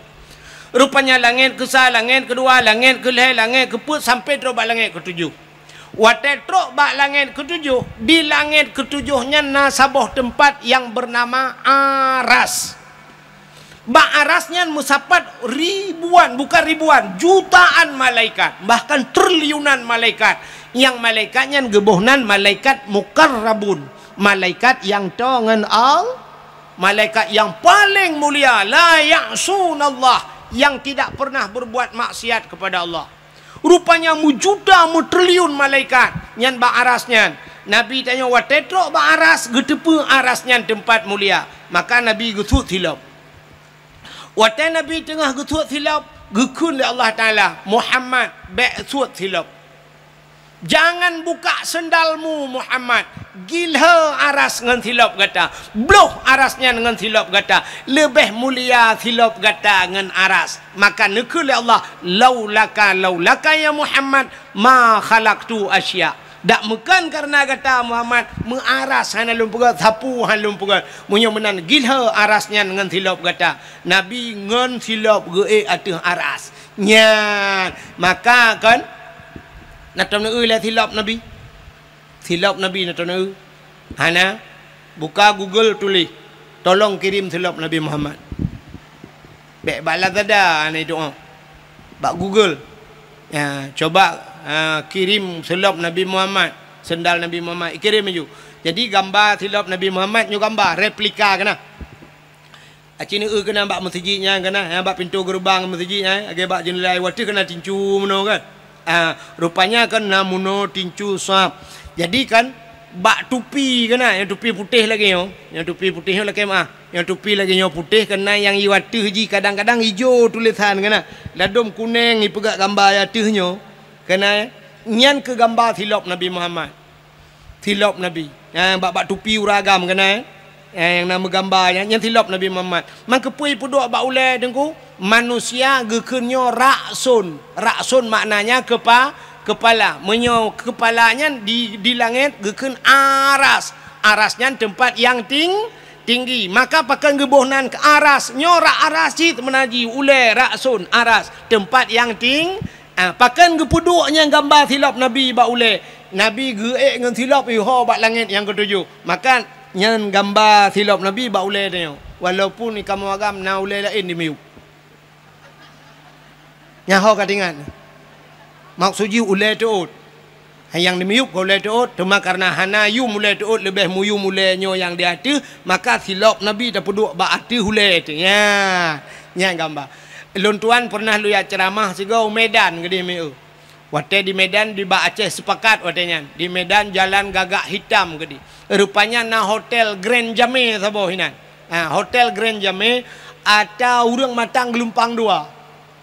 Rupanya langét keusa, langét keudua, langét keulhée, langét keupeuet, sampai trok bak langét keutujoh. Watée trok bak langét keutujoh, di langét keutujoh nyan na saboh teumpat nyang beunama Aras. Bak Aras nyan meusapat ribuan, bukan ribuan, jutaan malaikat, bahkan triliunan malaikat. Nyang malaikat nyan geuboh nan malaikat mukarrabun, malaikat nyang toe ngon Al-, malaikat nyang paleng mulia, la ya'sunallah, nyang tidak pernah berbuat maksiat kepada Allah. Rupanya meujuta meutriliun malaikat nyan bak Aras nyan. Nabi tanyoe watée trok bak Aras, geuteupeue Aras nyan teumpat mulia. Maka Nabi geusuet silop. Watée Nabi teungoh geusuet silop, geukheun lé Allah Taala, "Muhammad, bék suet silop." Jangan buka sendalmu, Muhammad. Gilhée Aras ngon silop gata. Bloh Aras nyan ngon silop gata. Leubeh mulia silop gata ngon Aras. Maka neukheun lé Allah, "Laulaka, laulaka ya Muhammad, ma khalaqtu asya." Dak meukan kareuna gata Muhammad, meuaras hana lôn peugét, sapu hana lôn peugét. Meunyoe meunan gilhée aras nyan ngon silop gata. Nabi ngon silop geuék ateueh aras. Nyan, maka kon na tom neueu lé silop Nabi. Silop Nabi na tom neueu. Hana, buka Google tuléh, "Tolong kirim silop Nabi Muhammad." Bék bak Lazada hana doa. Bak Google. Ya, coba, ha, kirim silop Nabi Muhammad, sendal Nabi Muhammad, ikirim laju. Jadi gamba silop Nabi Muhammad nyoe gamba replika keunan. Aci neueu keunan bak meuseujid nyan keunan, ya, bak pintoe geurubang meuseujid nyan, lagée bak jeundela watée keunan tincu meunoe kan. Ah, rupanya kan na meunoe tincu sab. Jadi kan bak tupi keunan, nyang tupi putéh lagée nyoe, nyang tupi putéh nyoe lakée meuah. Nyang tupi lagée nyoe putéh keunan nyang i ateueh jih kadang-kadang ijo tulésan keunan. Ladôm kuneng ipeugét gamba i ateueh nyoe. Keunan nyan keu gamba silop Nabi Muhammad. Silop Nabi. Eh, bak, bak tupi ureueng agam keunan, eh. Eh, nyang na meugamba nyan, nyan silop Nabi Muhammad. Man keupeue ipeuduek bak ulée Teungku? Manusia geukheun nyoe rakson. Rakson maknanya kepa-, kepala. Meunyoe kepala nyan di, di langét geukheun aras. Aras nyan teumpat nyang ting-, tinggi. Maka pakon geuboh nan keu aras. Nyoe rak aras cit meunan jih ulée rakson aras. Teumpat nyang ting-, Ah, pakon geupeuduek nyan gamba silop Nabi bak ulée? Nabi geuék ngon silop iho bak langét nyang keutujoh. Maka nyan gamba silop Nabi bak ulée tanyoe. Walaupun di kamoe agam na ulée laén di miyueb. Nyan ho ka teuingat. Maksud jih ulée teuôt. Nyang di miyueb ka ulée teuôt, teuma kareuna hana yum ulée teuôt leubeh muyum ulée nyoe nyang di ateueh, maka silop Nabi tapeuduek bak ateueh ulée teuh. Nya, nyan gamba. Lôn tuan pernah lôn jak ceuramah sigoe u Medan keudeh meu. Watée di Medan, di bak Aceh Sepakat watée nyan. Di Medan jalan gagak hitam keudeh. Rupanya na hotel Grand Jame saboh inan. Ha, hotel Grand Jame ata ureuëng matang geulumpang dua.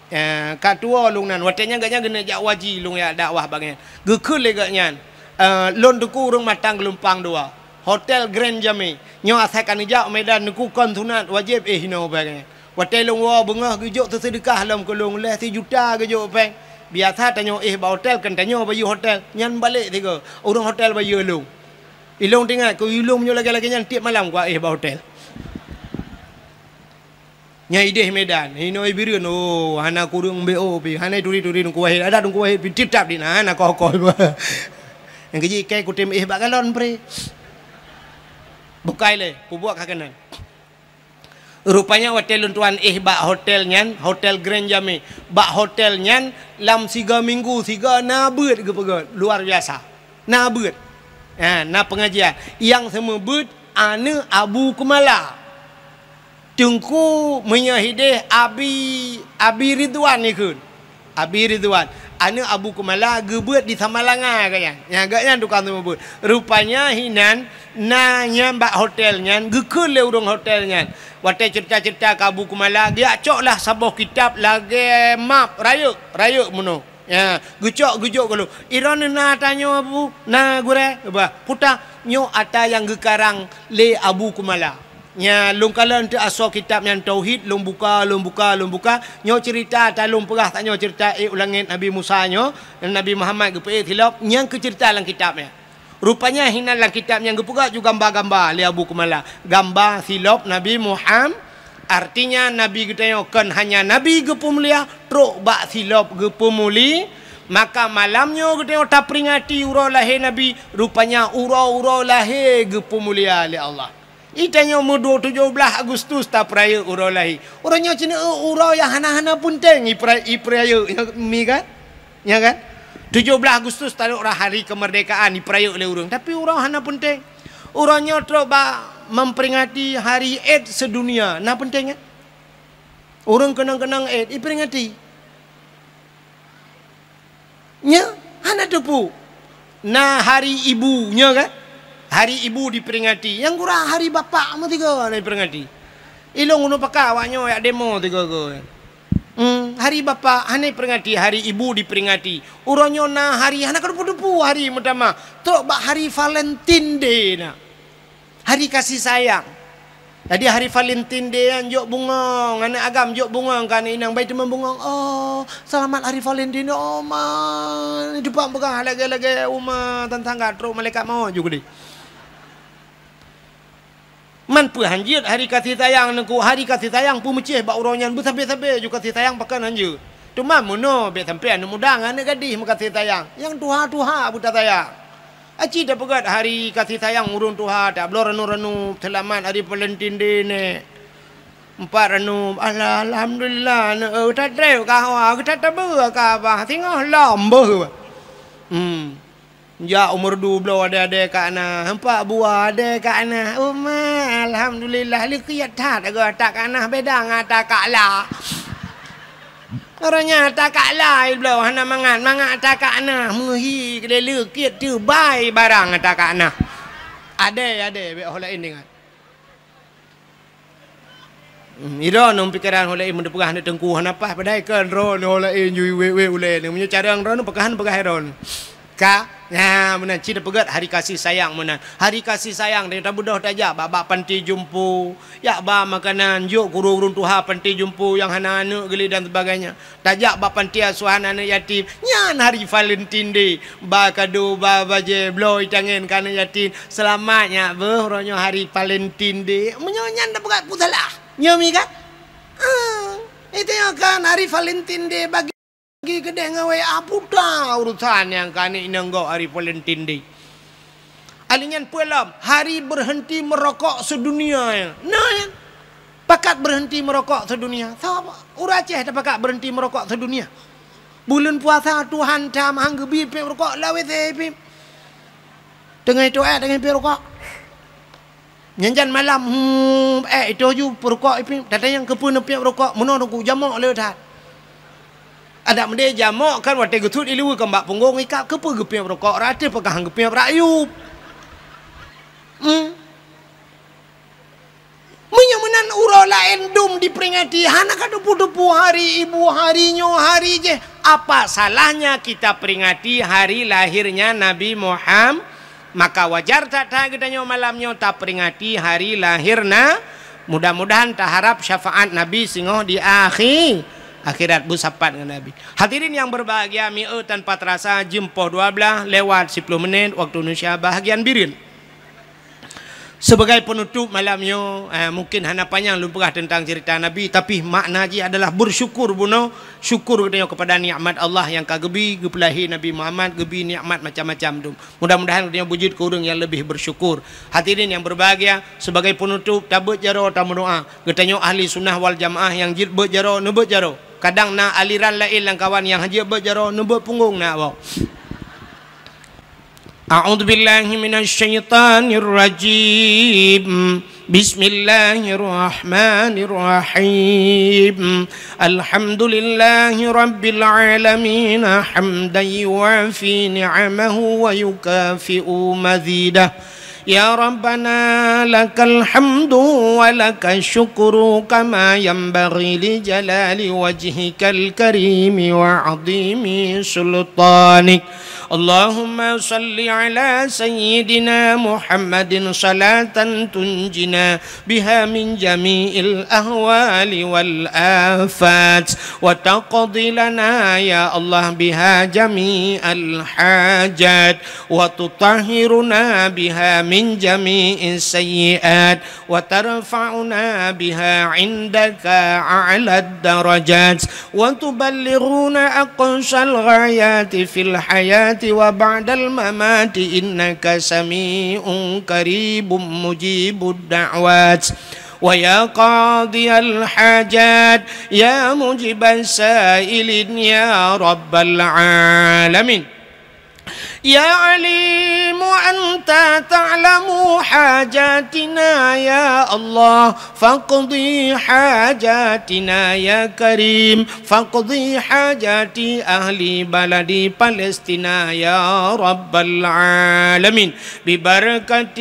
Eh, ka tuwoe lôn nan, watée nyan gobnyan geuneuk jak haji lôn jak dakwah bak nyan. Geukheun lé gobnyan, eh, "Lôn teungku ureuëng matang geulumpang dua, hotel Grand Jame. Nyoe asai ka neujak u Medan teungku kon sunat wajéb éh inoe bak nyan." Watée lôn woe beungoh geujok teuseudeukah lom keu lôn lhée sijuta geujok péng. Biasa tanyoe éh bak hotel kon tanyoe bayeue hotel, nyan balek sigoe, ureuëng hotel bayeue lôn. Ilôn teuingat keu ilôn meunyoe lagée-lagée nyan tieb malam kuéh bak hotel. Nyan ideh Medan, inoe Bireuen, oh, hana kureueng B O pi, hana turi-turi Teungku Wahid, adak Teungku Wahid pi titap di na, hana koh-koh. Nyang keujih ikai kutem éh bak galon pre. Bukai lé, peubuet ka keunan. Rupanya watée lôn tuan éh bak hotel nyan, Hotel Grand Jame. Bak hotel nyan lam siga minggu siga na beuet geupeugét, luar biasa. Na beuet. Ha, na pengajian. Nyang seumeubeuet aneuëk Abu Keumala. Teungku meunyoe hideh Abi, Abi Ridwan ikheun. Abi Ridwan, aneuëk Abu Keumala geubeuet di Samalanga gobnyan. Nyan gobnyan tukang seumeubeuet. Rupanya hinan na nyan bak hotel nyan geukheun lé ureuëng hotel nyan. Watée ceurita-ceurita keu Abu Keumala, geujak coklah saboh kitab lagée map rayeuk, rayeuk meunoe. Ya, geucok geujok gohlom. Iron na tanyoe Abu, na gurée, bah, puta nyoe ata nyang geukarang lé Abu Keumala. Nya, lôn kalon teuh asoe kitab nyan tauhid, lôn buka, lôn buka, lôn buka. Nyoe ceurita ata lôn peugah tanyoe ceurita ék u langét Nabi Musa nyoe, Nabi Muhammad geupeuék silop, nyang keu ceurita lam kitab nyan. Rupanya hinan lam kitab nyang geupeugah ju gamba-gamba lé Abu Keumala. Gamba silop Nabi Muham-, artinya Nabi geutanyoe kon hanya Nabi geupeumulia, trok bak silop geupeumuli. Maka malam nyoe geutanyoe taperingati uroe lahé Nabi, rupanya uroe-uroe lahé geupeumulia lé Allah. Itanyoe meudua tujoh blaih Agustus tapeurayeuk uroe lahé. Uroe nyoe cit uroe nyang hana-hana peunteng ipera-, ipeurayeuk nyoe mi kan? Nya kan? Tujoh blaih Agustus taduek rah hari kemerdekaan ipeurayeuk lé ureuëng, tapi uroe hana peunteng. Uroe nyoe trok bak memperingati hari AIDS sedunia, na peunteng kan? Ureuëng keunong-keunong AIDS iperingati. Nya, hana teupeu. Na hari ibu, nya kan? Hari ibu diperingati. Nyang gura hari bapak meusigoe hana diperingati. Ilôn uneuk pakat awak nyoe jak demo sigoe-goe. Hmm, hari bapak hana diperingati, hari ibu diperingati. Uroe nyoe na hari hana keudeupu-deupu hari meutamah. Trok bak hari Valentine Day na. Hari kasih sayang. Jadi hari Valentine Day nyan jok bungong, aneuk agam jok bungong keu aneuk inong, bai teuma bungong. Oh, selamat hari Valentine, oh ma. Teupang peugah lagèe-lagèe uma, tan tangga trok malaikat maut ju keudeh. Man peue hanjeuet hari kasih sayang nangku, hari kasih sayang peumeucéh bak uroe nyan, beusabe-sabe ju kasih sayang pakon hanjeuet. Teuma meunoe bèk sampoe aneuk muda ngon aneuk gadih meukasih sayang, nyang tuha-tuha beuta sayang. Aci tapeugèt hari kasih sayang ureueng tuha, tabloe ranu-ranu seulamat hari Valentine Day nèk. Empat ranu, alah, alhamdulillah, aneuk, eh, tatrép ka hawa, geuta tabeue ka abah, singoh lom beuh. Hmm. Jak umur dua belas ade-ade ka na, empat buah ade ka na. Uma, alhamdulillah, leukiet that agoe ata ka na, beda ngon ata ka la. Uroe nyan ata ka la, iblih hana mangat, mangat ata ka na, meuhi keudeh leukiet teubai barang ata ka na. Ade, ade, bèk ho laén ingat. Hmm, idroeneuh pikeran ho laén, meuneupeugah aneuk teungku hana paih, padahai kan droeneuh ho laén ju wék-wék ulèe neuh. Meunyoe carông droeneuh, peugah hana peugah droeneuh. Ka, nah, meunan cit tapeugèt hari kasih sayang meunan. Hari kasih sayang, tanyoe tabeudôh tajak bak, bak panti jompo, jak ba makanan, jok keu ureueng-ureueng tuha panti jompo nyang hana aneuk geuli dan sebagainya. Tajak bak panti asuhan aneuk yatim, nyan hari Valentine Day. Ba kado, ba bajèe, bloe itangen keu aneuk yatim. Seulamat nyak beuh, uroe nyoe hari Valentine Day. Meunyoe nyan tapeugah peue salah. Nyoe mi kan? Ah, itu nyoe kan hari Valentine Day bagi keudeh ngon W A, puta urusan nyang keu aneuk inong gob hari Valentine Day. Ahli nyan peue lom, hari berhenti merokok sedunia nyan. Nah, nyan. Pakat berhenti merokok sedunia. Sapa? Ureueng Aceh tapakat berhenti merokok sedunia. Buleuen puasa Tuhan tham han geubi piep rukok lawét pih. Teungoh itoh eh, teungoh piep rukok. Nyan jan malam, hmm, eh, itoh ju peurukok ipih. Tatanyong keupeue neupiep rukok, meunoe teungku jamok le that. Adak meudeh jamok kan watèe geutot ileue keu bak punggong ikab, keupeue geupiep rukok, rata peugah han geupiep rakyup. Hmm. Meunyoe meunan uroe laén dum diperingati, hana ka teupeue-teupeue hari ibu, hari nyoe, hari jéh. Apa salahnya kita peringati hari lahirnya Nabi Muham-, maka wajar that-that geutanyoe malam nyoe taperingati hari lahir na-, mudah-mudahan taharap syafaat Nabi singoh di akhi-, akhirat beusapat ngon Nabi. Hadirin yang berbahagia, mieu tanpa terasa jeuem poh dua belas lewat siploh menit waktu Indonesia bahagian Bireuen. Sebagai penutup malam nyoe, eh, mungkin hana panyang lôn peugah teuntang cerita Nabi, tapi makna jih adalah bersyukur bunoe, syukur geutanyoe kepada nikmat Allah nyang ka geubi, geupeulahé Nabi Muhammad, geubi nikmat macam-macam dum. Mudah-mudahan geutanyoe beujeuet keu ureueng nyang leubeh bersyukur. Hadirin yang berbahagia, sebagai penutup, tabeuet jaroe tameudoa. Geutanyoe ahli sunnah wal jamaah nyang jeuet beuet jaroe, neubeuet jaroe. Kadang na aliran laén lam kawan nyang han jeuet beuet jaroe, neubeuet punggong na awak. أعوذ بالله من الشيطان الرجيم. بسم الله الرحمن الرحيم. الحمد لله رب العالمين، حمدا يوافي نعمه ويكافئ مزيده. يا ربنا لك الحمد ولك الشكر كما ينبغي لجلال وجهك الكريم وعظيم سلطانك. اللهم صل على سيدنا محمد صلاة تنجينا بها من جميع الأهوال والآفات، وتقضي لنا يا الله بها جميع الحاجات، وتطهرنا بها من جميع السيئات، وترفعنا بها عندك أعلى الدرجات، وتبلغنا أقصى الغايات في الحياة وبعد الممات، إنك سميع قريب مجيب الدعوات. ويا قاضي الحاجات، يا مجيب السائلين، يا رب العالمين. يا عليم أنت تعلم حاجاتنا يا الله، فاقض حاجاتنا يا كريم، فاقض حاجات أهل بلد فلسطين يا رب العالمين، ببركة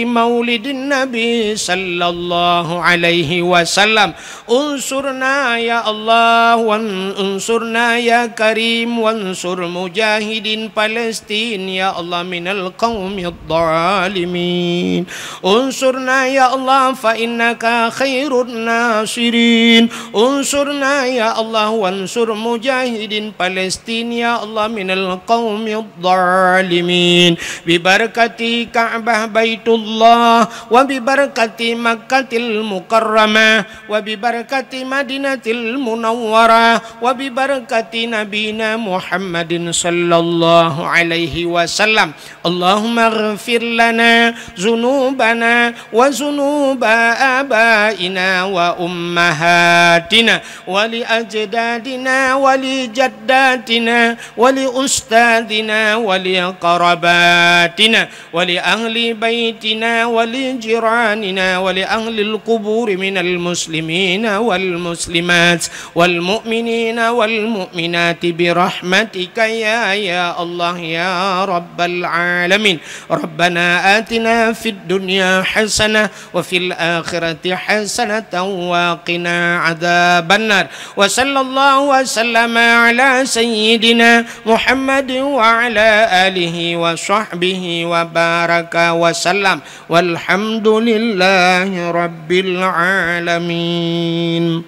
مولد النبي صلى الله عليه وسلم. انصرنا يا الله، وانصرنا يا كريم، وانصر مجاهدين Palestin, ya Allah, minal qaumidh dhalimin. Unsurna, ya Allah, fa innaka khairun nasirin. Unsurna, ya Allah, wansur mujahidin Palestin, ya Allah, minal qaumidh dhalimin. Bi barakati Ka'bah Baitullah, wa bi barakati Makkatil Mukarramah, wa bi barakati Madinatil Munawwarah, wa bi barakati Nabina Muhammadin sallallahu alaihi wasallam. Allahumma ighfir lana dzunubana wa dzunuba abaina wa ummahatina wa li ajdadina wa li jaddatina wa li ustadzina wa li qarabatina wa li ahli baitina wa li jiranina wa li ahlil quburi minal muslimina wal muslimat wal mu'minina wal mu'minati bi rahmatika ya, ya Allah, ya rabbal alamin. Rabbana atina fid dunya hasanah wa fil akhirati hasanatan wa qina adzabannar. Wa sallallahu wa sallama ala sayyidina Muhammadin wa ala alihi wa sahbihi wa baraka wa sallam. Walhamdulillahi rabbil alamin.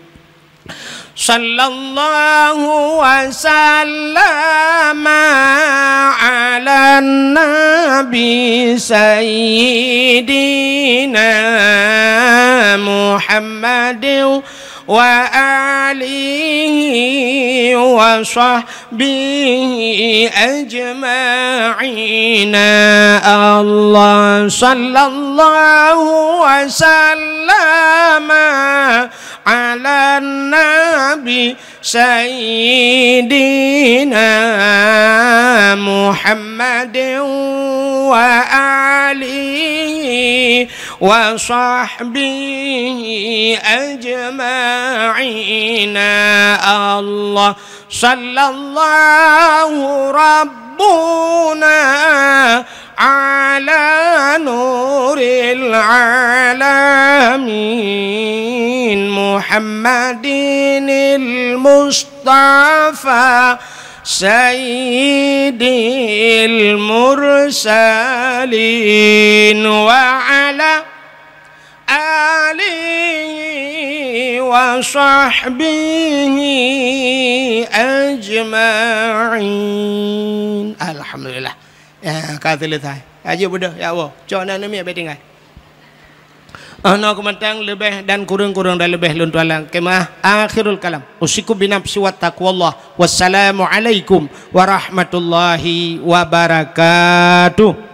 Sallallahu wa sallama ala nabi sayyidina Muhammadin wa alihi wa sahbihi ajma'ina. Allah sallallahu wa sallama ala nabi sayyidina Muhammadin wa alihi wa sahbihi ajma'ina. Allah sallallahu rabbuna ala nuril alamin Muhammadinil Mustafa sayyidil mursalin wa ala alihi wa sahbihi ajma'in. Alhamdulillah. Ya, ka selesai. Aja bodoh, ya Allah. Cok na nami abis tinggai. Ana keumantang leubeh dan kureueng-kureueng dan leubeh lôn tuan lam keumah. Akhirul kalam. Usikum binafsi wa taqwallah. Wassalamualaikum warahmatullahi wabarakatuh.